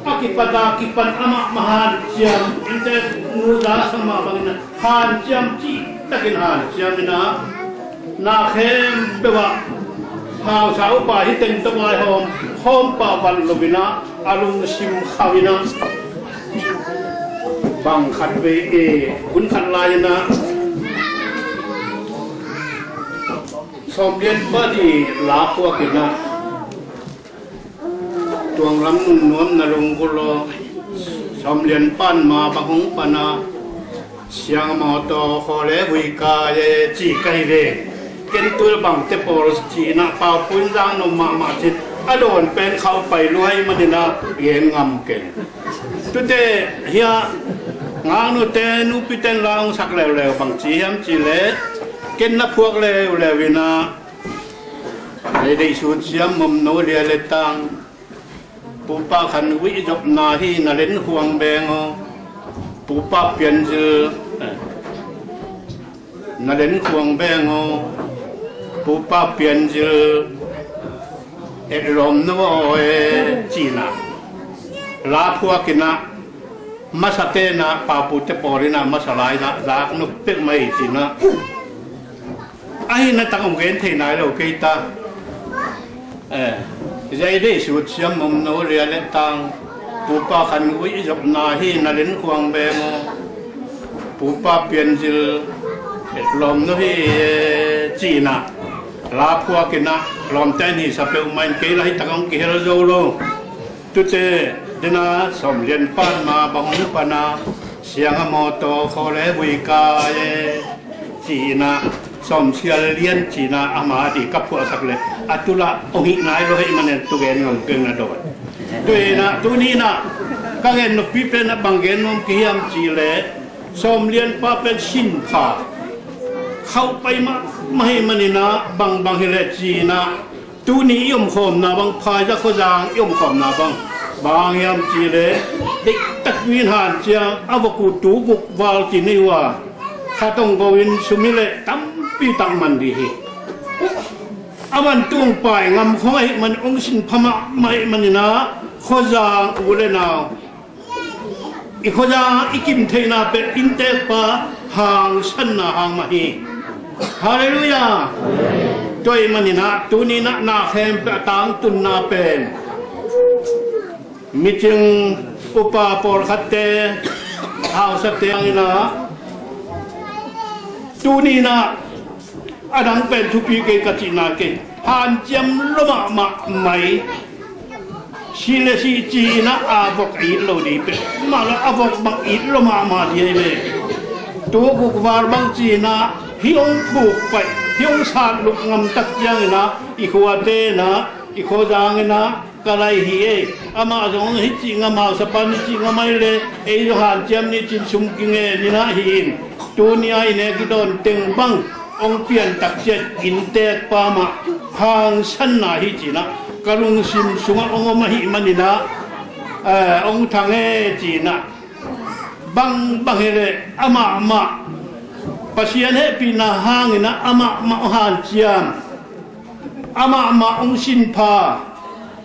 a kipat a kipan amah mah hanciam, inntek nu za sa mah bangin hanciam cih takin hanciam inah, na khempeuh ah hausa upa hi teng tawh vaihawm, hawm pah vat lo inah, a lungsim khauh inah, bang khat vei e, hun khat lai inah, Sawm Lian pa di la puak inah, tuang lam nunnuamna lunggulh aw, Sawm Lian pan ma bang hong pan a, siang mawtaw khaw le hui kai e ci kai ve. Ken tul bangte pawl ci inah, Pau Pun zang nop mahmah cin, A dawn pen khauh pai lua ahih manin ah gen ngam keng. Tute hiah ngaknute nupiten la hong sak leuleu bang ci hiam cih leh, ken na phuak leuleu in ah, Zei Deih Sut Siam Mom No Lia le Tang, Pupa Khan Uih zopna hi, na len khuang beng aw. Pupa Pian Zil, eh, na len khuang beng aw. Pupa Pian Zil, et lawm no aw e, ci-in ah, la phuak in ah, masa ten ah, pa pu te pawl in ah, masa lai in ah zak nop peuhmah hi, ci-in ah. Ahi na tang hong gen thei nai lo kei ta. Eh, Zei Deih Sut Siam Mom No Lia le Tang, Pupa Khan Uih zopna hi, na len khuang beng aw. Pupa Pian Zil, et lawm no hi e, ci-in ah, la phuak in ah, lawmte in hisa peuhmah in, kei la hi tak hong kihel zo lo. Tute den ah Sawm Lian Pan ma bang hong pan a, Siang a Mawtaw Khaw le Vui Kai e, ci-in ah, Sawm Sial Lian ci-in ah, ama ding ka phuahsak leh a tu lah hong hih nai lo ahih manin tu gen ngam keng, na dawn. Tua in ah tuni in ah ka gen noppi pen ah bang gen nuam ka hiam cih leh, Sawm Lian pa pen sin pha, khauh pai mahmah ahih manin ah, bangbang hi leh ci-in ah, tuni i omkhawmna bang, Phaizah khuazang i omkhawmna bang, bang hang hiam cih leh, deihtak in hanciam a vok uh, tu guk val ci-in nei uh a, khat hong go in sum hi leh tampi tak man ding hi. A man tung pai ngam khong ahih man, hong sin pha mahmah ahih manin ah, khuazang u le nau, i khuazang i kim theihna pen innteekpa hangsanna hang mah hi. Halleluiah. Tua ahih manin ah tuni in ah na khempeuh a tangtunna pen, micing upa pawlkhatte, hausate hang in ah, tuni in ah a dang pen thupi kei ka cihna kei, hanciam lua mahmah mai. Si le si ci-in ah a vok a it lo ding peuhmah lo, a vok bang it lua mahmah ding hi ve. Tu guk val bang ci-in ah hih hong phuk pai, hih hong sat lup ngam tak ciangin ah, i khuate in ah, i khuazang in ah, ka lai hi ei, amah zong hih cih ngam, hausapa in hih cih ngam ahih leh ei zong hanciam ni ci-in sum kingen in ah hi in. Tuni a i nek i dawn teng bang hong pian tak ciang, innteekpa mah hangsanna hi, ci-in ah ka lungsim sungah hong om ahih manin ah, eh, hong thang e, ci-in ah, bangbang hi leh amah mah, Pasian hehpihna hangin ah amah mah hong hanciam, amah mah hong sin pha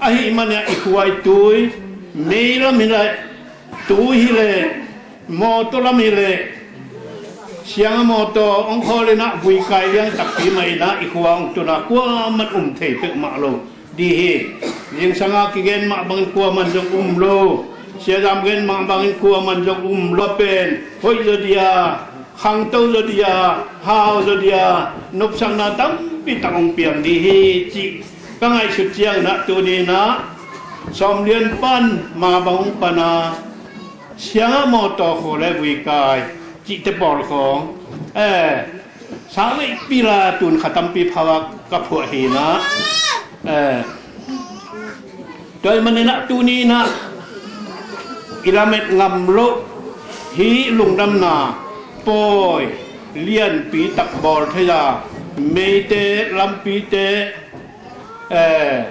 ahih manin ah, i khua i tui, mei lam hi leh, tui hi leh, mawtaw lam hi leh, Siang a Mawtaw hong khawl in ah, Vui Kai lian takpi mah in ah i khua hong tun a, kuaman um thei peuhmah lo ding hi. Zingsang a kigen mah bangin kuaman zong um lo, Sia Zam gen mah bangin kuaman zong um lo. Pen hoih zaw ding a, khangto zaw ding a, hau zaw ding a, nopsakna tampi tak hong piang ding hi, cih ka ngaihsut ciangin ah, tuni in ah Sawm Lian Pan ma bang hong pan a, Siang a Mawtaw Khaw le Vui Kai cihte pawl khawng, eh, sang neihpih lai-a tun kha tampi pha ka phuah hi in ah, eh, tua ahih manin ah tuni in ah i lamet ngam loh hih lungdamna pawi lianpi tak bawl thei a, meite, lampite, eh,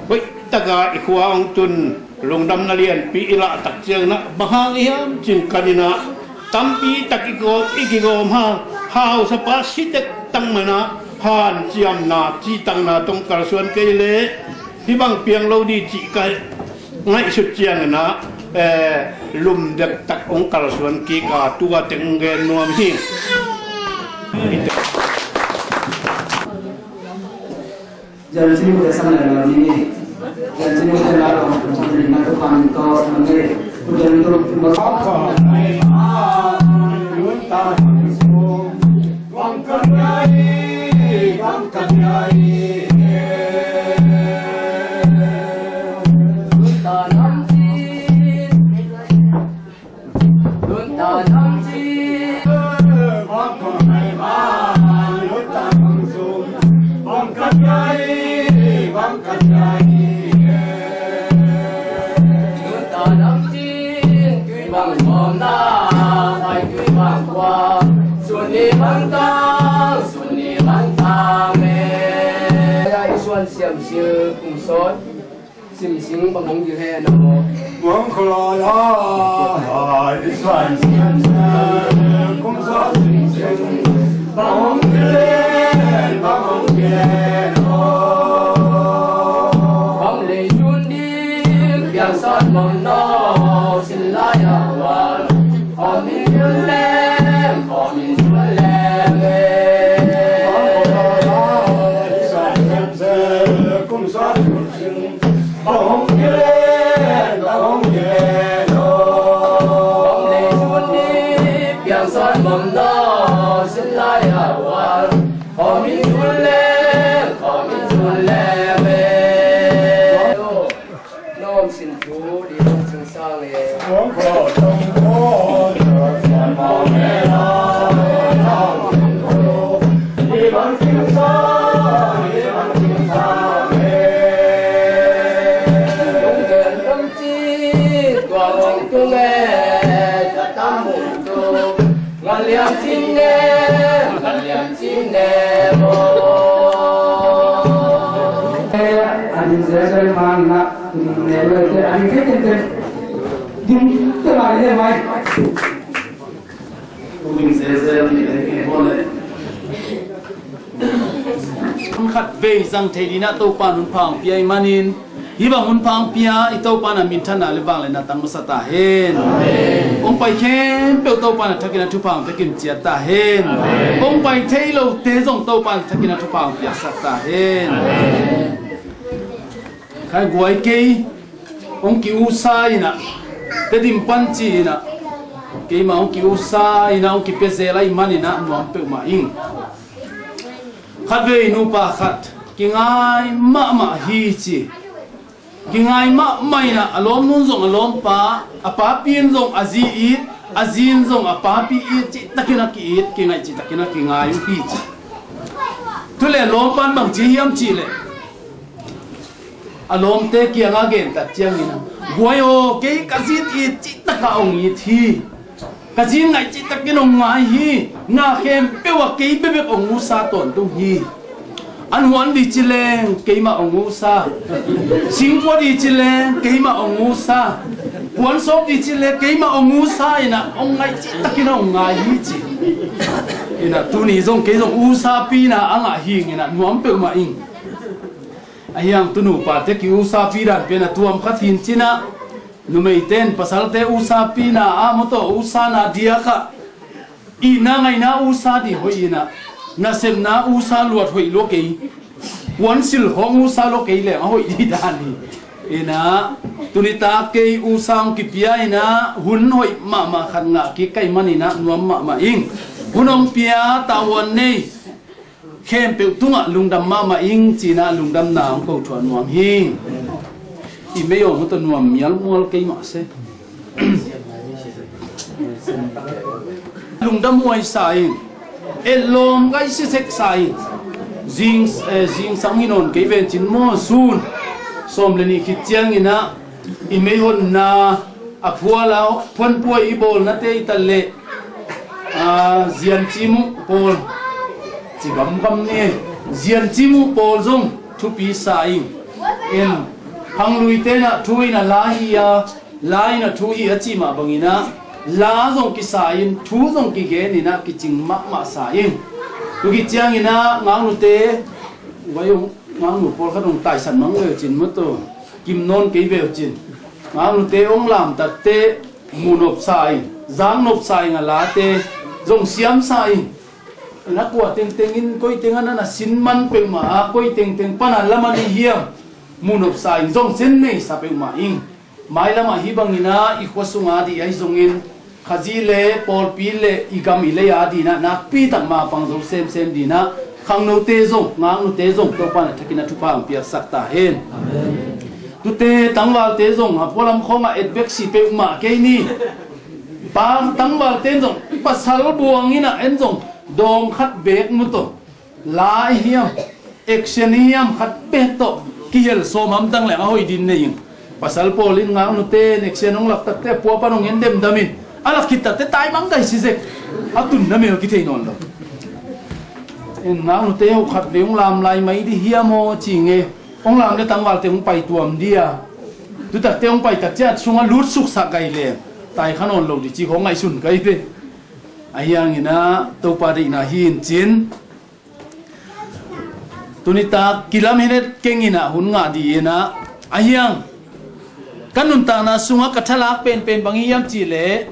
hoih tak a i khua hong tun, lungdamna lianpi i lah tak ciangin ah, bang hang hiam cih kan in ah, tampi tak i gawm, i kigawm hang, hausapa si dektak mah in ah, hanciamna, cihtakna tawh kalsuan kei leh hih bang piang lo ding cih ka ngaihsut ciangin ah, eh, lum dektak hong kalsuan kik a, tua teng hong gen nuam hi. Jansi mu te sang lai lai ni. Jansi mu te lai lai ni, na tu pan to sang ni. Ku jan tu ma. Siam Sil Kum Sawt, Sim Sing, bang hong gil hen aw? Muang Khua Lai, Suan Siam Sil Kum Sawt, Sim Sing, bang hong gil hen, bang hong gil hen aw? Bang lei tun ding piang sawt mong naw, sin lai a kual. Nawm sin thu ding hong sing sang e. Lunggen dong ci tua hong tung e, ka tam mun tu. Ngan liam cin ne, ngan liam cin ne maw. A din zel zel ma ing a, ne zel zel a din zel zel. Din zel a din zel mai. Din zel zel ni ne maw le. Hun khat vei zang thei dingin ah Topa in hun pha hong pia ahih manin, hih bang hun pha hong pia i Topa in ah minthanna le vangliatna tang masa ta hen. Hong pai khempeuh Topa in ah thakin ah thupha hong pia kim ciat ta hen. Hong pai thei lote zong Topa in ah thakin ah thupha hong piaksak ta hen. Khai guai kei hong ki-usa in ah, Tedim pan ci in ah, keimah hong ki-usa in ah hong kipia zel ahih manin ah nuam peuhmah ing. Khatvei nupa khat kingai mahmah hi ci. Kingai mahmah in ah a lawmnu in zong a lawmpa, a papi in zong a zi it, a zi in zong a papi it, cihtakin a ki-it, kingaih cihtakin a kingai uh hi ci. Tu le lawmpa in bang ci hiam cih leh, a lawmte kiangah gentat ciangin ah, guai aw, kei ka zi in it cihtakah hong it hi. Ka zi in ngaih cihtakin hong ngai hi. Na khempeuh ah kei bekbek hong usa tawntung hi. An huan ding ci leng keimah hong usa. Singkua ding ci leng keimah hong usa. Puan sawp ding ci leng keimah hong usa in ah hong ngaih cihtakin hong ngai hi ci. In ah tuni zong kei zong usapi na a ngah hi ing in ah nuam peuhmah ing. Ahi hang tu nupate ki-usapi dan pen a tuam khat hi in cin ah, numeite in pasalte usapi na ah maw tawh usa na diak ah, itna ngaihna usa ding hoih in ah, nasepna usa luat hoih lua kei, puansilh hong usa lua kei leng a hoih ding dan hi. In ah tuni tak kei usa hong kipia in ah hun hoih mahmah khat ngah kik ka hih manin ah nuam mahmah ing. Hun hong pia tavuan nei khempeuh tungah lungdam mahmah ing ci in ah lungdamna hong ko thuah nuam hi. I mei aw maw tawh nuam mialmual kei mah se. Lungdam huai sa ing. Etlawm gai siseksa ing. Zing, eh, zingsang hi nawn kei ven cin maw sun. Sawm le nih khit ciangin ah i meihonna a phual a phuanpuai i bawlnate i tat leh, a, ziancim uh pawl, ci gamgam ni, ziancim uh pawl zong thupi sa ing. En, khangluite in ah thu in a la hi a, la in a thu hi a cih mah bangin ah la zong kisa in thu zong kigen in ah kicing mahmah sa ing. Tu khit ciangin ah ngangnute, vai ung, ngangnu pawlkhat hong taisan mang veu cin maw tawh, kim nawn kei veu cin. Ngangnute hong lamtatte muh nopsa ing, zang nopsa ing a late zong siamsa ing. Na kua tengteng in koi teng ah na na sin man peuhmah a, koi tengteng pan a lam a ni hiam, muh nopsa ing, zong sin neisa peuhmah ing. Mailam ah hih bangin ah i khua sung a ding ahi zongin, Khazih le pawlpi le i gam i lei a ding ah nakpi tak mapang zo semsem ding ah khangnote zong, ngangnute zong Topa in a thakin a thupha hong piaksak ta hen. Amen. Tute tangvalte zong a pualam khawngah et bek si peuhmah kei ni. Pa tangvalte in zong pasal buang in ah en zong dawng khat bek mu tawh. La i hiam, action i hiam khat bek tawh kihel sawm hamtang leng a hoih ding nei ing. Pasal pawl in ngangnute in action hong lak takte a pua pan hong en demdam in, a lak khit takte taimang gai si zek. A tunna mel kithei nawn lo. En, naunute hong khat vei hong lam lai mai di hiam aw ci nge. Hong lam le tangvalte hong pai tuam dia. Tutakte hong pai tak ciat sungah lut suksak gai leng tai kha nawn lo di ci khong ngaihsun kai ve. Ahi hangin ah Topa deihna hi in cin. Tunitak kilam henet keng in ah hun ngah di in ah. Ahi hang ka nuntakna sungah ka thalak penpen bang hiam cih leh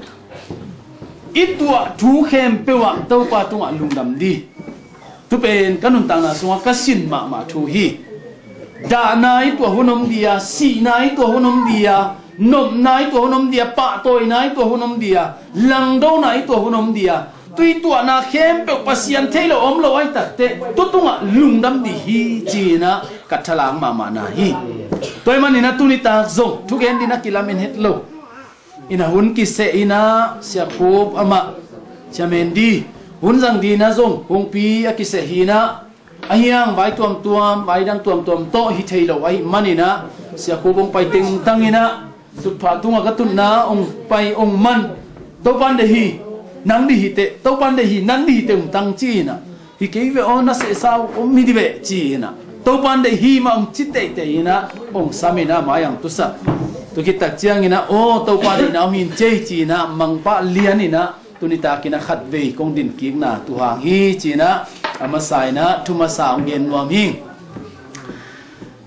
i tuah thu khempeuh ah Topa tungah lungdam di. Tu pen ka nuntakna sungah ka sin mahmah thu hi. Dahna i tuah hun om dia, sihna i tuah hun om dia, nopna i tuah hun om dia, pahtawina i tuah hun om dia, langdona i tuah hun om dia, tu i tuahna khempeuh Pasian thei lo om lo ai takte tu tungah lungdam di hi ci-in ah ka thalak mahmahna hi. Tua ahih manin ah tuni tak zong thugen ding a kilamen het lo. Ina hun kiseh ina Sia Khup amah Sia Mendi hun zang dina zong hongpi a kiseh hina. Ahi hang vai tuamtuam, vai dang tuamtuam tawh hi thei lo ahih manina Sia Khup hong pai tengtang ina tutphah tunga ka tutna hong pai hong man. Topan deih hi, nang deih hi teh, Topan deih hi, nang deih hi teh hong tang ci ina. Hi kei ve aw, na sehsa uh om hi di ve ci ina. Topan deih hi mah hong ci teitei ina hong sam ina mai ang tusak. Tua khit tak ciang ina aw Topa deihna om hi in cei ci ina mangpah lian ina tuni tak ina khat vei kong din kikna tu hang hi ci ina a masa ina thu masa hong gen nuam hi.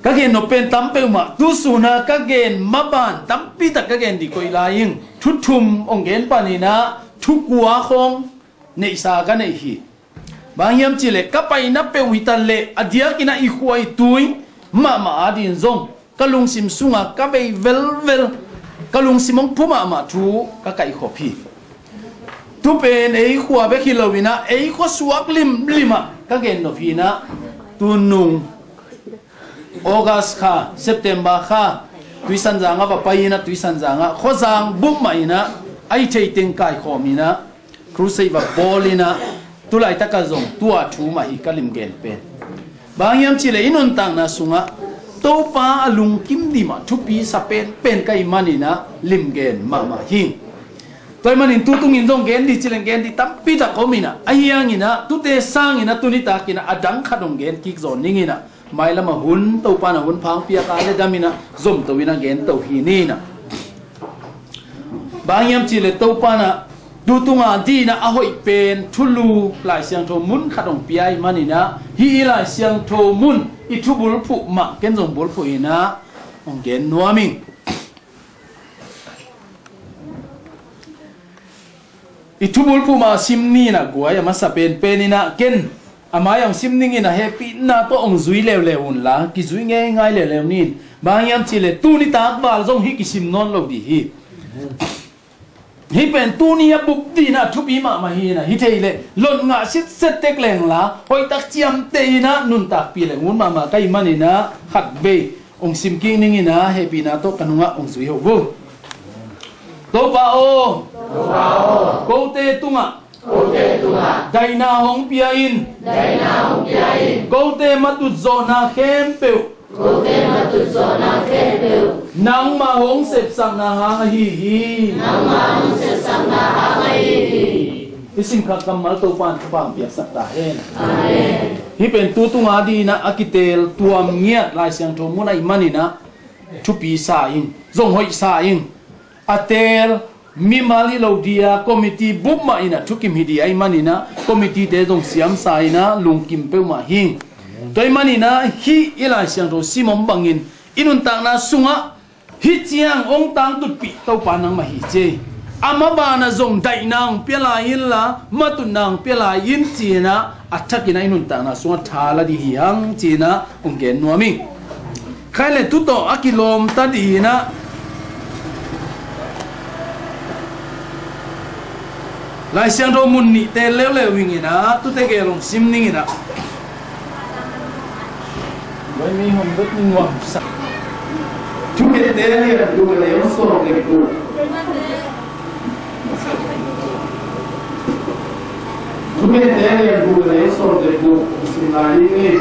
Ka gen nop pen tam peuhmah tu suna ka gen maban tampi tak ka gen di koih lai ing. Thu thum hong gen pan ina thu kua khong neihsa ka neih hi. Bang hiam cih leh ka paina peuh hi ta leh a diakin ah i khua i tui mahmah adingin zong ka lungsim sungah ka bei velvel, ka lungsim hong phu mahmah thu ka kaihkhop hi. Tu pen ei khua bek hi lo ina ei khua suak limlim ah ka gen nop hi ina tu nung August kha, September kha, Tuisanzang ah va pai ina Tuisanzang ah khuazang bup mah ina a i thei teng kaikhawm ina crusade va bawl ina tulaitak ah zong tua thu mah hi ka limgen pen. Bang hiam cih leh i nuntakna sungah Topa a lungkim ding mah thupi sa penpen ka hih man ina limgen mahmah hi. Tua ahih manin tu tungin zong gen di cih leng gen di tampi tak om ina ahi hang ina tute sang ina tuni tak ina a dang khat hong gen kik zaw ning ina mailam ah hun Topa in ah hun pha hong piak a le dam ina zomto ina gento hi ni ina. Bang hiam cih leh Topa in ah tu tunga ding ina a hoih pen thulu Lai Siangtho mun khat hong pia ahih man ina hih i Lai Siangtho mun i thu bulphuh mah ken zong bulphuh ina hong gen nuam ing. I thu bulphuh mah sim ni ina guai a masa penpen ina ken a mai ah hong sim ning ina hehpihna tawh hong zui leuleu un la kizui ngeingai leuleu ni in. Bang hiam cih leh tuni tak val zong hih kisim nawn lo ding hi. Hih pen tuni a bup ding ina thupi mahmah hi ina hi thei leh lot ngah sitset tek leng la hoihtak ciamteh ina nuntakpih leh ngun mahmah ka hih man ina khat vei hong sim kik ning ina hehpihna tawh ka nungah hong zui ho vo. Topa aw, Topa aw, kote tungah, kote tungah, daihna hong pia in, daihna hong pia in, kote matut zawhna khempeuh, kote matut zawhna khempeuh, nangmah hong sepsakna hang ahi hi. Nangmah hong sepsakna hang ahi hi. I simkha kammal Topa in thupha hong piaksak ta hen. Amen. Hih pen tu tunga ding ina a kiteel tuam ngiat Lai Siangtho mun ahih man ina thupi sa ing, zong hoih sa ing. A teel mimal hi lo dia committee bup mah ina thukim hi ding ahih man ina committee te zong siam sa ina lungkim peuhmah hi. Tua ahih man ina hih i Lai Siangtho sim om bangin i nuntakna sungah hih ciang hong tangtutpih Topa nangmah hi ci. A maban ah zong daihna hong pia lai inla matutna hong pia lai in ci ina a thak ina i nuntakna sungah tha la ding hi hang ci ina hong gen nuam ing. Khai le tu tawh a kilawm ta ding ina Lai Siangtho mun nih teel leuleu ing ina tute gel hong sim ning ina. Bai mi hong dot ning wang sa. Thukhente lian guk a neu sawm le guk. Thukhente lian guk a neu sawm le guk. Sim lai ding hi.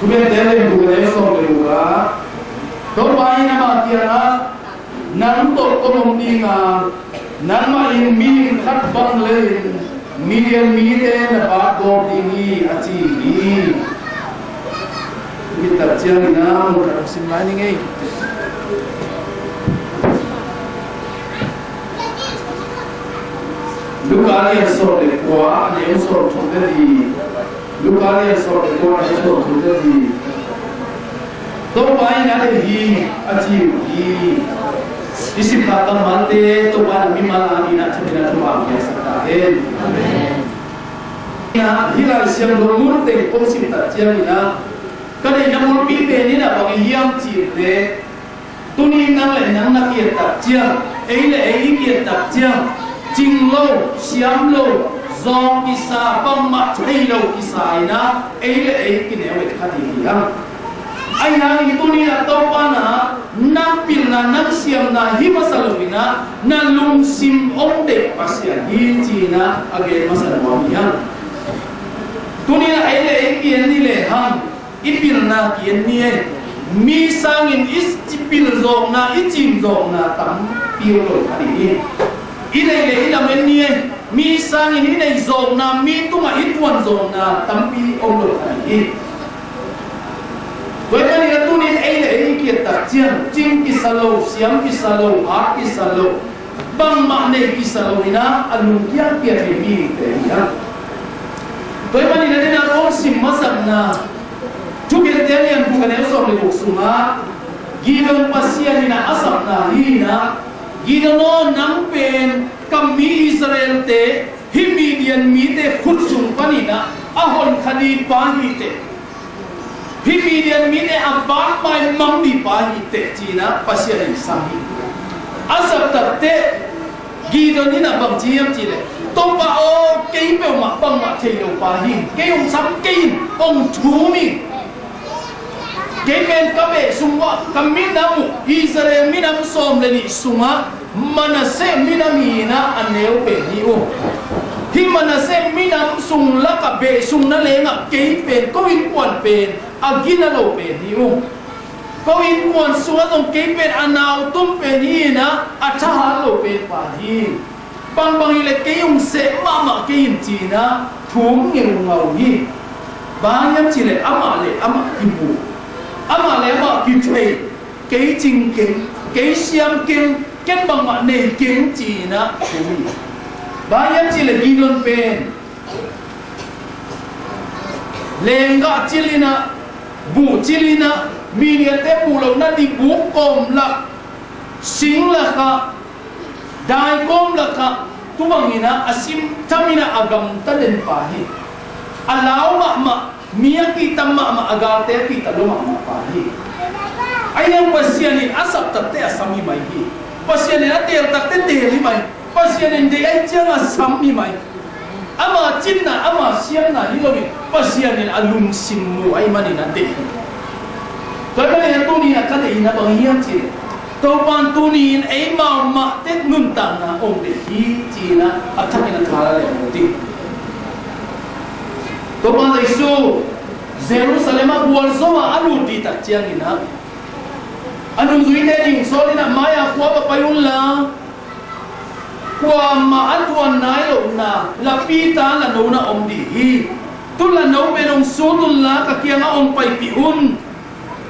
Thukhente lian guk a neu sawm le guk ah Topa in amah kiangah tawh kong om ding a, nangmah in mihing khat bang lei-in Midian mite na baat gawp ding hi, a ci hi. Hih tak ciangin a mun khat hong sim lai ning ei. Luka lian sawm le kua, a neu sawm thum le li. Luka lian sawm le kua, a neu sawm thum le li. Topa in a deih hi, a ci uh hi. I sim tak kammalte Topa in a mimal a dingin a thupha, thupha piaksak ta hen. Hih Lai Siangtho mun teng kong sim tak ciangin a, ka deihna bulpi pen in a bang hiam cih leh, tuni nang le nang na kiat tak ciang, ei le ei i kiat tak ciang, cing lo, siam lo, zawng kisa, bangmah thei lo kisa in a, ei le ei kineu et kha ding hi hang. Ahi hangin tuni a Topa in a, nang pilna, nang siamna hi masa lo in a, na lungsim hong deih Pasian hi ci-in a, a gen masa nuam hi hang. Tuni a ei le ei ki-en ni lehang, i pilna ki-en ni ei. Mi sangin i pil zawkna, i cim zawkna tampi om lo kha ding hi. I neih le i lam en ni ei. Mi sangin i neih zawkna, mi tungah i tuan zawkna tampi om lo kha ding hi. Tua ahih manin a tuni in ei le ei i kiat tak ciang, cing kisa lo, siam kisa lo, hat kisa lo, bangmah nei kisa lo in a, a lungkiang pia thei mite hi hang. Tua ahih manin a dena kong sim masakna, Thukhente a lian guk a neu sawm le guk sungah, Gideon Pasian in a a sapna hi in a, Gideon aw, nang pen ka mi Israel-te hih Midian mite khut sung panin a a hon kha ding pa hi teh. Hih Midian mite a vakmai mang ding pa hi teh ci-in a Pasian in sam hi. A sap tak teh Gideon in a bang ci hiam cih leh, Topa aw, kei peuhmah bangmah thei lo pa hi. Kei hong sam kei in, hong thum in. Kei pen ka beh sung uah ka minam uh, Israel minam sawm le nih sungah Manasseh minam hi in a, a neu pen hi uh. Hih Manasseh minam sung lakah beh sung nangawn ah kei pen, ko innkuan pen a gina lo pen hi uh. Ko innkuan sungah zong kei pen a nautum pen hi in a, a thahat lo pen pa hi. Bangbang hi leh kei hong seh mahmah kei in ci-in a thum ngeungau hi. Bang hiam cih leh amah le amah kibuk, amah le amah kithei, kei cing keng, kei siam keng, ken bangmah nei keng ci-in a thum hi. Bang hiam cih leh Gideon pen lenggah cil in a, buh cil in a, Midiante buh lohna ding buk kawm lak, sing lakah, daikawm lakah, tu bangin a, a sim tham in a, a gamta den pa hi. A lau mahmah, mi a kihtam mahmah, a galte a kihta lua mahmah pa hi. Ahi hang Pasian in a sap tak teh a sam hi mai hi. Pasian in a teel tak teh teel hi mai. Pasian in deih ahih ciang a sam hi mai. Ama cinna, ama siamna hi loin Pasian in a lungsim mu ahih manin a deih hi. Tua ahih manin a tuni in a ka deihna bang hiam cih leh, Topa in tuni in eimau mah tek nuntakna hong deih hi ci-in a, a thakin a tha la leh hong ti. Topa Jesu Jerusalem ah gualzo a a lut ding tak ciangin a, a nungzuite ding sawl in a, mai-a khua va pai un la, kuamah a tuan nai lohna lapi ta lano na om ding hi. Tu lano pen hong sut un la, ka kiangah hong paipih un,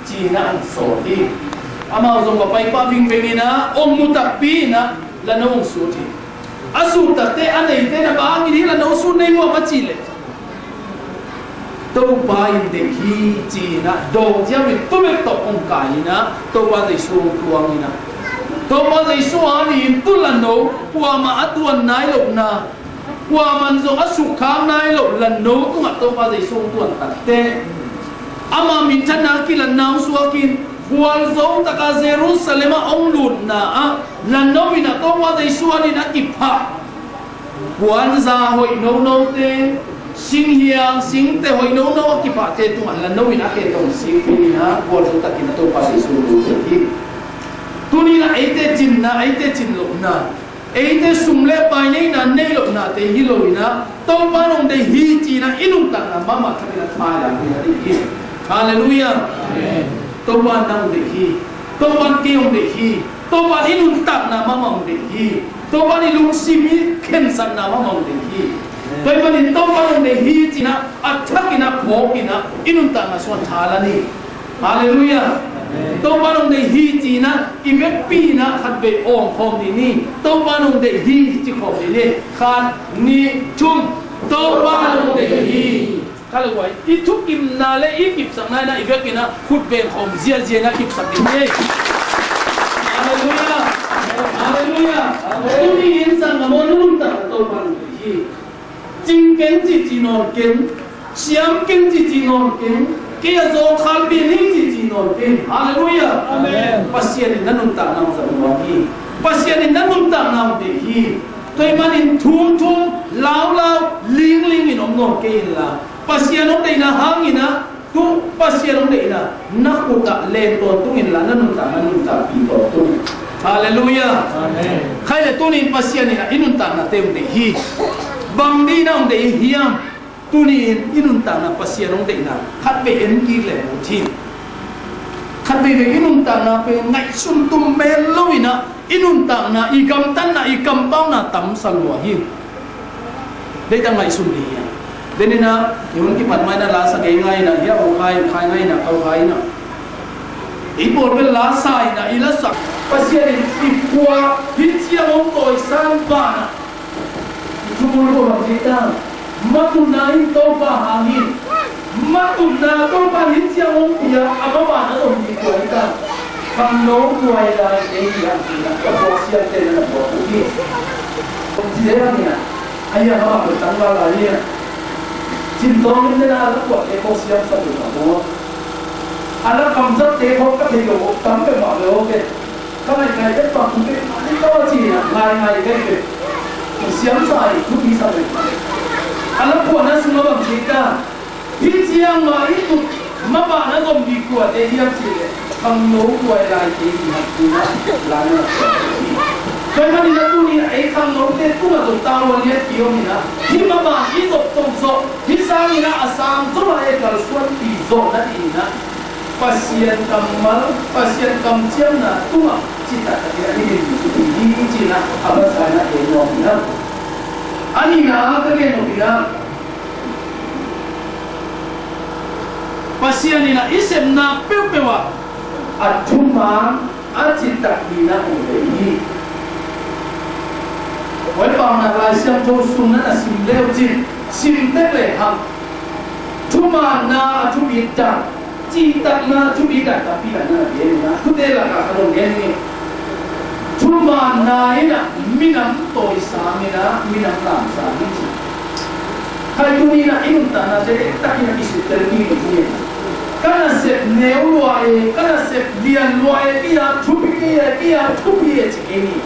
ci-in a hong sawl hi. Amau zong va pai pah vingveng in a, hong mu takpi in a lano hong sut hi. A sut tak teh a neite na bangin hih lano sut nei muam a cih leh, Topa in deih hi ci-in a, dawng ciangin tu bek tawh hong kai in a, Topa Jesu hong tuang in a, Topa Jesu a dingin tu lano, kuamah a tuan nai lohna, kuaman zong a sukkhak nai loh lano tungah Topa Jesu hong tuan tak teh, ama minthanna kilanna hong suak in, gualzo taka Jerusalem ah hong lutna ah lano in a Topa Jesu a dingin a kiphah puanza hoih nonote, singhiang singte hoih nono a kiphahte tungah lano in a khe tawh singpin in a, gualzo takin a Topa Jesu hong lut hi. Tuni in a eite cinna, eite cin lohna, eite sum le pai neihna nei lohnate hi lo in a, Topa in hong deih hi ci-in a i nuntakna mahmah thakin a tha la hi a ding hi. Halleluiah. Amen. Topa in nang hong deih hi. Topa in kei hong deih hi. Topa in i nuntakna mahmah hong deih hi. Topa in i lungsim i khensatna mahmah hong deih hi. Tua ahih manin Topa in hong deih hi ci-in ah, a thakin ah, phawkin ah i nuntakna sungah tha la ni. Halleluiah. Topa in hong deih hi ci-in ah, i vekpi-in ah khatvei awng khawm dih ni. Topa in hong deih hi ci khawm dih ni. Khat, nih, thum. Topa in hong deih hi. Ka le guai, i thukimna le i kipsakna in ah i vekin ah khut beng khawm ziahziah in ah kipsak dih ni. Halleluiah. Halleluiah. Tuni in sanggam aw, na nuntakna Topa in hong deih hi. Cing keng cici nawn keng, siam keng cici nawn keng, kei a zawngkhal pen hi cici nawn keng. Halleluiah. Amen. Pasian in na nuntakna hong zat nuam hi. Pasian in na nuntakna hong deih hi. Tua ahih manin thumthum, laulau, lingling in om nawn kei inla, Pasian hong deihna hangin ah, tu Pasian hong deihna na khut ah len tawntung inla, na nuntakna nuntakpih tawntung. Halleluiah. Amen. Khai le tuni in Pasian in ah i nuntaknate hong deih hi. Bang dingin ah hong deih hiam? Tuni in i nuntakna Pasian hong deihna khatvei en kik le ut hi. Khatveivei i nuntakna pen ngaihsun tum mel lo-in ah i nuntakna, i gamtatna, i kampauna tamsa lua hi. Deih tak ngaihsun dih hi. Denin ah i hun kipat mah in ah la sa kei ngai in ah, hia, o khai, khai ngai in ah, kau khai in ah, i pawl bel la sa in ah, i la sa. Pasian in i khua hih ciang hong tawisang banah i thubul ko bang ci ta? Matutna in Topa hang hi. Matutna Topa in hih ciang hong pia, a maban a zom dih kua hi ta? Khangno tuai lai ei hi hang hi. Ka puak siamte na na puak uh hi. Kong ci dei hang hi a. A hi a, mah a pen tangval lai hi a. Cin tawng in den a la puak ei ko siam sa ding a maw. A la kamzatte khawng ka thei lo, tam peuhmah ve aw ke. Ka ngaih ngaih vet bang, tung peuhmah ni tawh ci-in ah ngaih ngaih vet vet. Siamsa i thupi sa vet. A la puahna sungah bang ci ta? Hih ciang mah i tut, maban a zom dih kuate hiam cih leh, khangno tuai lai te hi hang hi na, lai na. Tua ahih manin ah tuni-in ah ei khangnote tungah zong tavuan lian ki-om in ah, hih maban i zop tawh zawh, hih sangin ah a sang zom a ei kalsuanpih zawh nadingin ah, Pasian kammal, Pasian kamciamna tungah citak takin a i dinmun hi, hi ci-in ah a masa in ah gen nuam hi hang. A nihna ah ka gen nop in ah, Pasian in ah i sepna peuhpeuh ah a thuman, a citak dingin ah hong deih hi. Tua ahih manin Lai Siangtho sung na na sim le uh cin, sim tek le hang, thumanna a thubit dan, citakna a thubit dan tampi tak na na gen uh a, thute lakah ka dong gen hi. Thumanna in ah minam tawisang in ah minam lamsang hi ci. Khai tuni-in ah i nuntaknate ektakin ah kisittel kik ding hi. Ka nasep neu lua e, ka nasep lian lua e, kei a thupi kei e, kei a thupi e ci kei ni.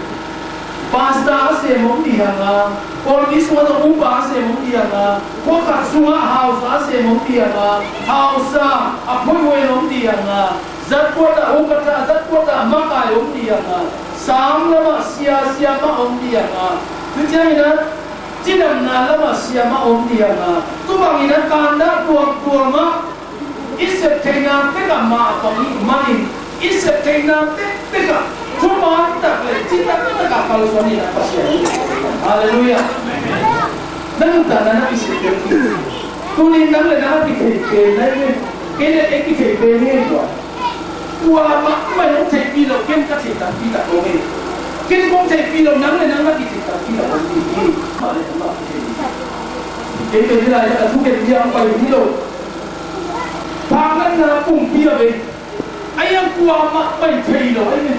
Pastor a sem om ding hang a, kawlpi sungah zong upa a sem om ding hang a, khuakhat sungah hausa a sem om ding hang a, hausa a phoih uh en om ding hang a, zatkuat ah ukata, zatkuat ah makai om ding hang a, sang lamah sia, sia mah om ding hang a, tu ciangin ah cidamna lamah sia mah om ding hang a, tu bangin ah kandah tuamtuam ah i sep theihna tekah mah a pang i hih manin, i sep theihna tektek ah thuman tak le citak tak ah kalsuan in ah Pasian. Halleluiah. Na nuntakna na kisittel kik. Tuni nang le nang a kithei pen na hi ve. Kei le kei kithei pen hi tua. Kuamah mah hong theihpih loh, ken ka thei tampi tak om hi. Ken kong theihpih loh, nang le nang na kithei tampi tak om hi. Mah le mah kithei. Kei pen hih lai-ah ka thugen hiam pai hi lo. Phaknatna pumpi a bei. Ahi hang kuamah pai thei lo ahi ve.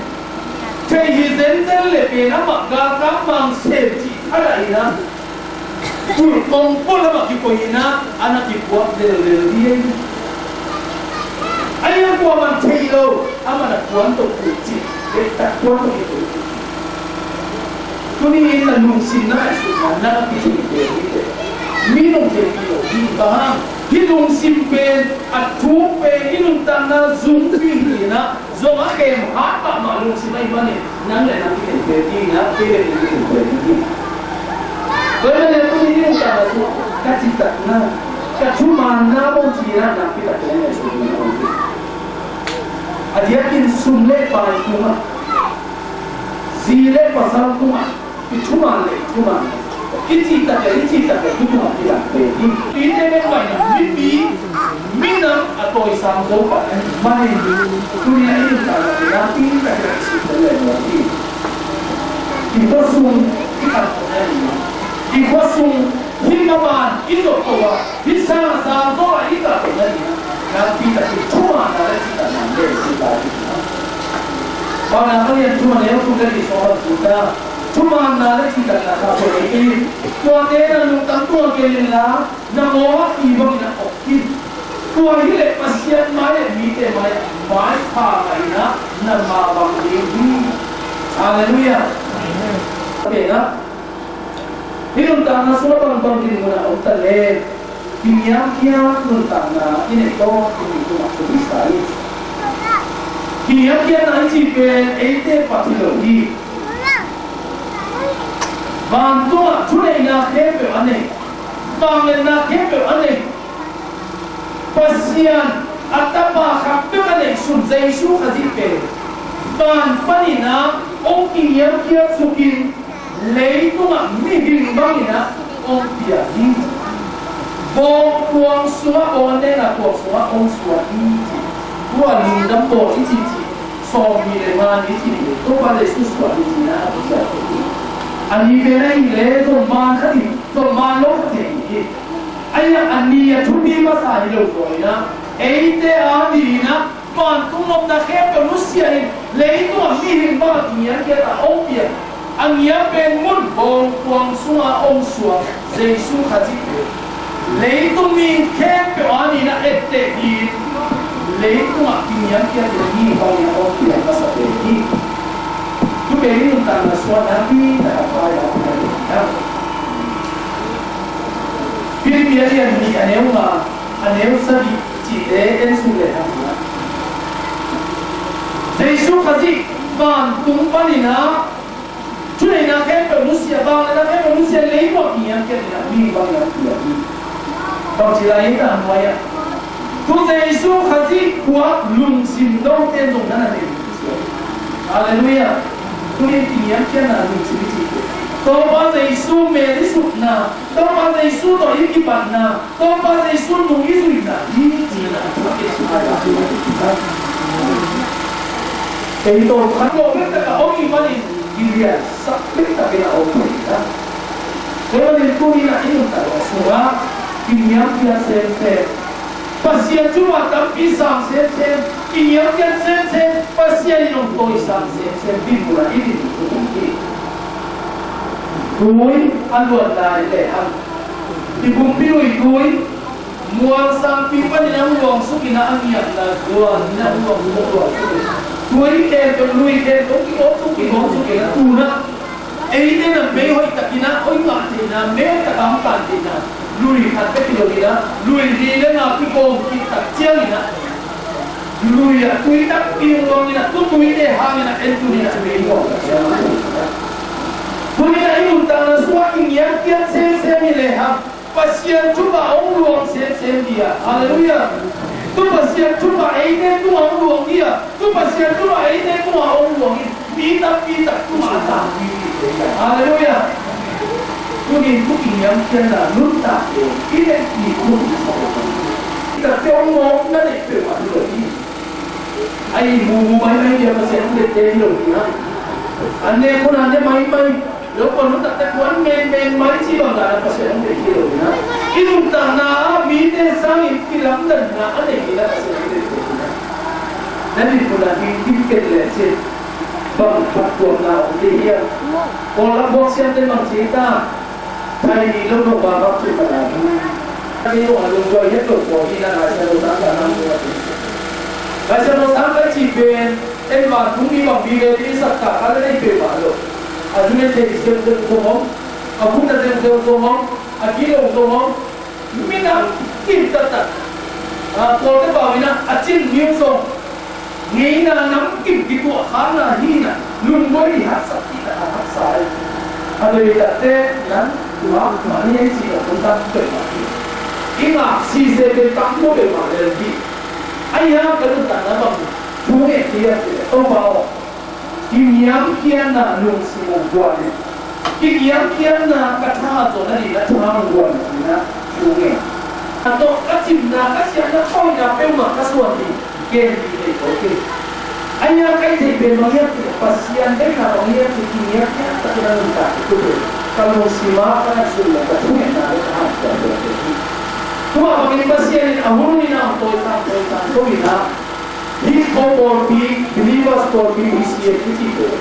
Thei hi zenzen le pen amah galkap mang sem cih a daih hi na. Kulh kong pua lamah kikoih in ah, a na kipuak delhdel ding hi. Ahi hang kuamah thei lo, amah na puan tawh kulh cih, dektak puan tawh kikoih cih. Tuni-in na lungsim na ngaihsutna na kithei pen hi teh, mi nong theihpih lo ding bang hang, hih lungsim pen a thuk pen i nuntakna zungpi hi in ah, zong a khem hat mahmah lungsim ahih manin nang le nang kithei pen ding a, kei le kei kithei pen ding. Tua ahih manin tuni in ka, ka citakna, ka thumanna bang ci-in ah nakpi tak kei ngaihsut ding a om hi. A diakin sum le pai tungah Zi le pasal tungah i thuman le i thuman, i cihtak le i cihtak le i thuman kilang ve hi. Mite bek mah in mipi, minam a tawisang zo pah ahih manin, tuni-in a i nuntakna nakpi takin i sih pen le nuam hi. I khuasung i khantohna ding, i khuasung hih maban i zop ko a, hih sang a sang zo a i khantohna ding nakpi takin thumanna le cihtakna le i sih lai ding. Paunak a lian thum a neu thum le nih sawm a sut a, thumanna le cihtakna kha pua kei in, tuate na lungtang tua kei in la, na mawh a ki bangin a uk hi. Tua hi leh Pasian mai le mite mai ah maipha ngah in a, na mah bang ding hi. Halleluiah. Amen. Hih nuntakna sungah bangbang dinmun a om ta leh, kingiamkhiat nuntakna i neih tawh i neih tungah thupi sa hi. Kingiamkhiatna i cih pen eite pat hi lo hi. Vantungah thuneihna khempeuh a nei, vangliatna khempeuh a nei Pasian a Tapa khat bek a neihsun Jesu Khazih pen van panin a hong kingiamkhiat sukin, leitungah mihing bangin a hong piang hi. Bawngtuang sungah bawl, nenga tuang sungah hong suak hi. Tua lungdam bawl i cih cih, sawm ni le nga ni i cih ni, Topa Jesu suak ni cihna a piang hi. A ni pen ahih leh zong man khat in, zong man lo khat in hi. Ahi a, a ni a thupi masa hi lo zaw in a, eite a dingin a, vantung nopna khempeuh nusia in, leitungah mihing bang a kingiamkhiat a hong piang, a ngiam pen mun bawngtuang sungah hong suak Jesu Khazih pen leitung mi khempeuh a dingin a etteh hi. Leitungah kingiamkhiat in a mihing bangin a hong piang masa pen hi. Tu pen i nuntakna sungah nakpi takin a pai a pai hi. Filipi a lian nih a neu nga, a neu sagih cihte en suk leh hang hi. Jesu Khazih vantung panin a thuneihna khempeuh nusia, vangliatna khempeuh nusia, leitungah kingiamkhiat in a mihing bangin a piang hi. Bangci lai hi ta nuai ah, tu Jesu Khazih khuak lungsim dote in zong na na nei hi. Halleluiah. Tuni kingiamkhiatna lungsim i cih pen Topa Jesu mel i supna, Topa Jesu tawh i kipatna, Topa Jesu nung i zuihna hi cihna a thuak i sung a hi. Kei tawh khat lo bektak a om i manin, i liansak bektak in a om thei hi. Kei manin tuni-in a i nuntakna sungah kingiamkhiat semsem, Pasian thu mah tampi sang semsem, kingiamkhiat semsem, Pasian in hong tawisang semsem dinmun ah i dinmun uh hi. Tui a luan lai lehang, i pumpi lui tui, mual sangpi panin a hong luang suk in a, a ngiamna zuan in a hong luang suk, luang suk in a, tui khempeuh, lui khempeuh kigawp suk, kigawp suk in a, tu-in a eite in a mei hoih takin a hong ngah theihna, mei hoih tak a hong pan theihna, lui khat bek hi lo in a, lui li le nga kigawm kik tak ciangin a, lui ah tui tampi hong luang in a, tu tuite hangin a en tuni-in a mei luang tak ciang a. Tuni-in a i nuntakna sungah i ngiamkhiat semsem hi lehang, Pasian thupha hong luang semsem hi a. Halleluiah. Tu Pasian thupha eite tungah hong luang hi a. Tu Pasian thupha eite tungah hong luang hi. Mi tampi tak tungah a tangpi hi. Halleluiah. Tuni-in tu kingiamkhiatna nuntak in i neih i khut i sa, i takte hong mawkna neih peuhmah hi lo hi. A i mumu maimai dia Pasian hong dette hi lo hi a. An ne khun an ne maimai. Lo pon nuntakte khun an menmen mai ci bang dan a Pasian hong dette hi lo hi a. I nuntakna ah mite sangin kilamdanna a nei hi a, Pasian hong dette hi a. Na dinmun ah hi, hi ken le ci. Bang phattuamna om ding hiam? Paul a buak siamte bang ci ta? Thai ni lo lo ba bang ci ta la. Thai ni lo a lo lo hiam lo ko hi na, Laisiangtho sang ka nang lo a ti. Laisiangtho sang ka ci pen en vantung mi bang mi le ding sak ka ka le nei pe ma lo. A du ne thei siam zong zong om, a bu ta zong zong zong om, a ki lo zong om. Minam kim taktak, a, Kawlte pau in a, a cin myo zong ngeina nam kim kituah khakna hi in a, lungmuan i haksak kik tak a haksa hi. A bei takte in a, tuak mah ni ei cih a tung tak peuhmah hi. I ngak sise pen tak mua peuhmah lel hi. Ahi hang ka nuntakna bang thu ngen hi a, Topa aw. Kiniamkhiatna lungsim hong guan in, kiniamkhiatna ka tha zaw nading a tha hong guan in a thu ngen. A tawh ka cimna ka siatna khawina peuhmah ka suan ding gen ding nei ko kei. A hia ka hih theih pen bang hiam cih leh Pasian deihna bang hiam cih kiniamkhiat takin a nuntak hi. Tua pen ka lungsim a ka ngaihsut leh ka thungetna le ka hanthawn pen hi. Tua bangin Pasian in a hun hun in a hong tawisang tawisang ko in a, hih ko pawlpi, Believers pawlpi, B C F kici pen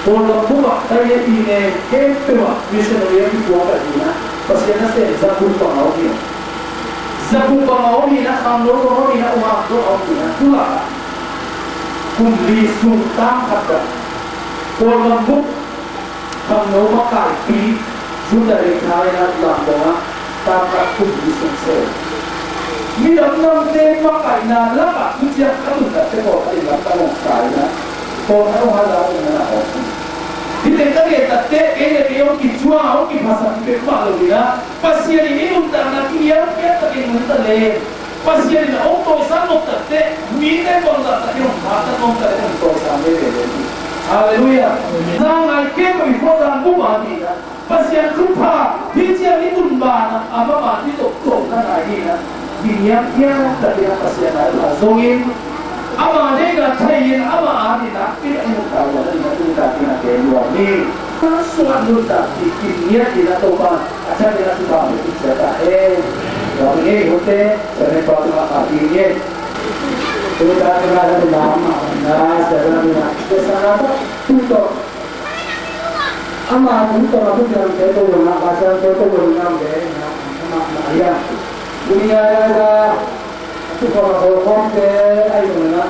Kawlgam bup ah tainepine khempeuh ah missionary a kituak ahih in a, Pasian nasem za guk bang a om hi. Za guk bang a om hi in a, khangno bang a om hi in a, uang bang a om hi in a, tu lak ah kum li sung tang khat ah Kawlgam bup khangno makaipi Judah le Thai in a lam dong ah tangka kum li sung se. Midang namte makaihna lakah tu ciang a nuntakte pawlkhat in lamdang hong sa in a, pawlkhat hong hala hong na hong. Hih teng ka gen takteh kei le kei hong kicuang hong kiphasak hi peuhmah lo in a, Pasian in i nuntakna kiniamkhiat takin nunta leng Pasian in a hong tawisang nop takteh mite bangzah takin hong phatsan nop takteh hong tawisang veve hi. Halleluiah. Amen. Za ngai khempeuh i khuazang bup a hi in a, Pasian thupha hih ciang i tun banah a mama i tawh tawh na ngai hi in a, kiniamkhiat takin a Pasian a pha zongin ama deihna thei in ama a dingin a i nuntak uh a dingin a nuntak dingin a gen nuam hi. Ka suah nuntak ding kiniat dingin a Topa a thak dingin a thupha hong pia ta hen. Tua hi ngei hote, Reverend Pastor Mah Kha Pi ngei. Nuntak dingin a thupha hong pia ta hen. Nuntak dingin a thupha hong pia ta hen. Ama tung tawh a thupiangte ko lona, Pasiante ko lona ve na, ama, ama ya. Dunia ya da, tu ko ko ko te ai lona.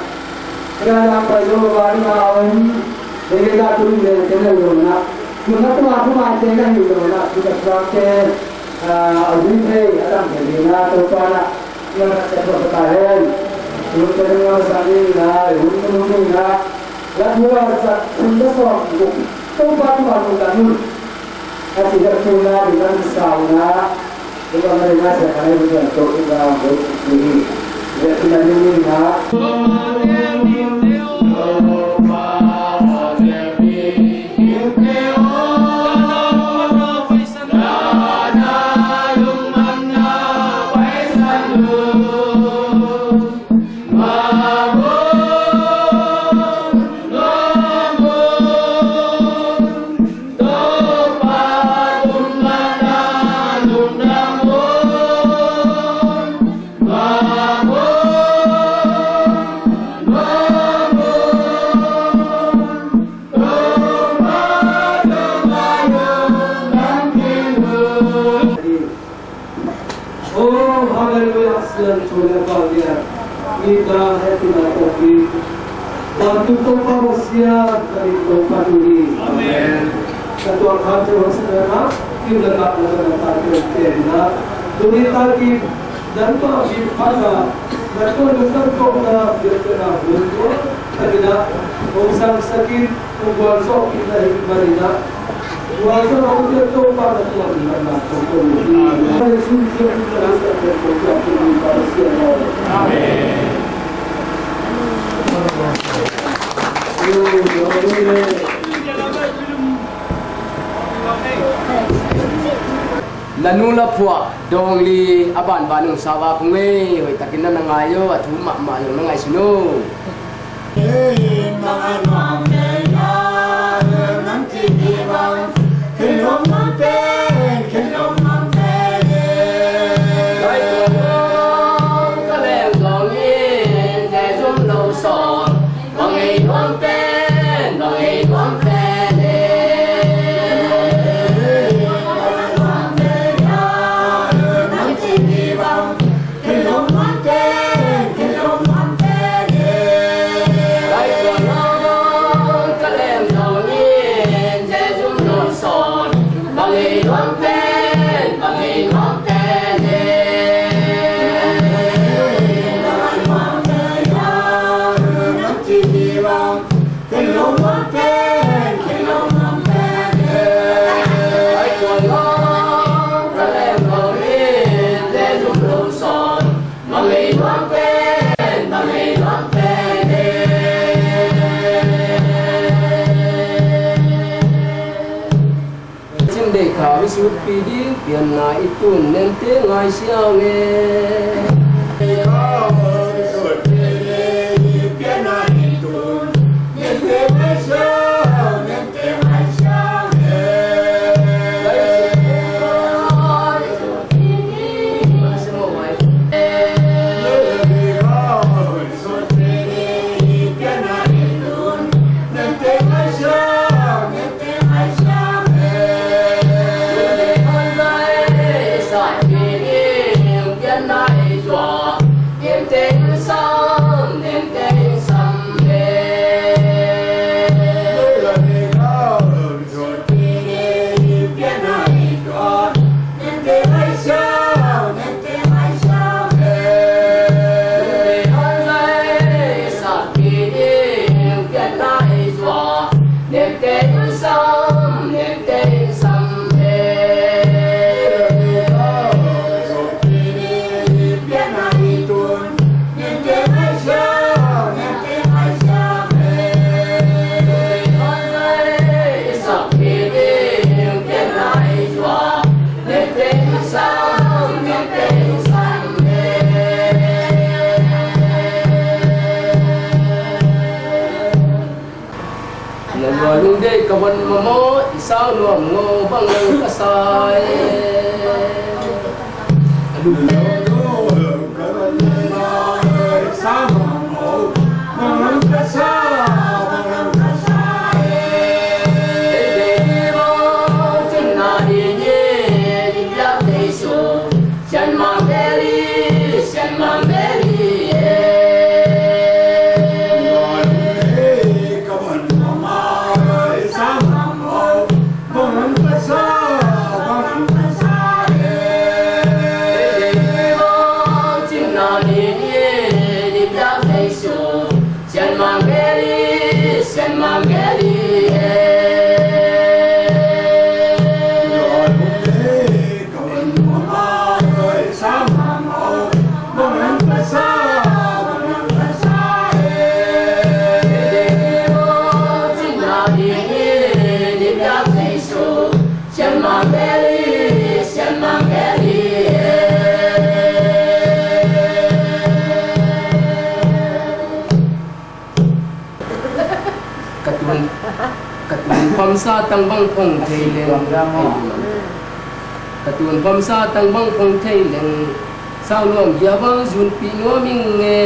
Ya da pa yo ba ni ma om. De da tu ni de te lona. Tu na tu ma tu ma te na hi lona. Tu ka sa te, a, a wi te, a dang te na to pa na. Tua na cia tua ka ta hen. Tua ka nung a sa ni na, hun ka nung ni na. La tua sa kun ka sa ku. Tua pa tua nung ka nung. A si ka tu na di ka nung sa na. Tua ka nung na sa ka nung ka nung ka nung ni. Ya tu na nung ni na. Oh, hallelujah, sian chule pa dia. Ita heti na topi. Bantu Topa Messiah, kami Topa tuni. Amen. Ketua kami Messiah, kita kata kata kata. Tuni taki dan pa kita kata kata kata. Takina, hong sangsakin, hong gualzawhpihna hi maninah, gualzawhna hong piak Topa na tuah ding a na tongtong hi. Amen. Na nu la phuah dawng li a banban ung sava kung ei, hoih takin na na ngai o, a thu mahmah zong na ngaihsun o. Kha i sutpih ding pianna i tun nemte ngai siang e. Na lua lungdei ka van mamaw, i sau nuam ngaw bang nang ka sa e. Ka tun, ka tun pamsa tang bang phong thei leng. Ka tun pamsa tang bang phong thei leng. Sau nuam gia bang zunpi nuam ing e.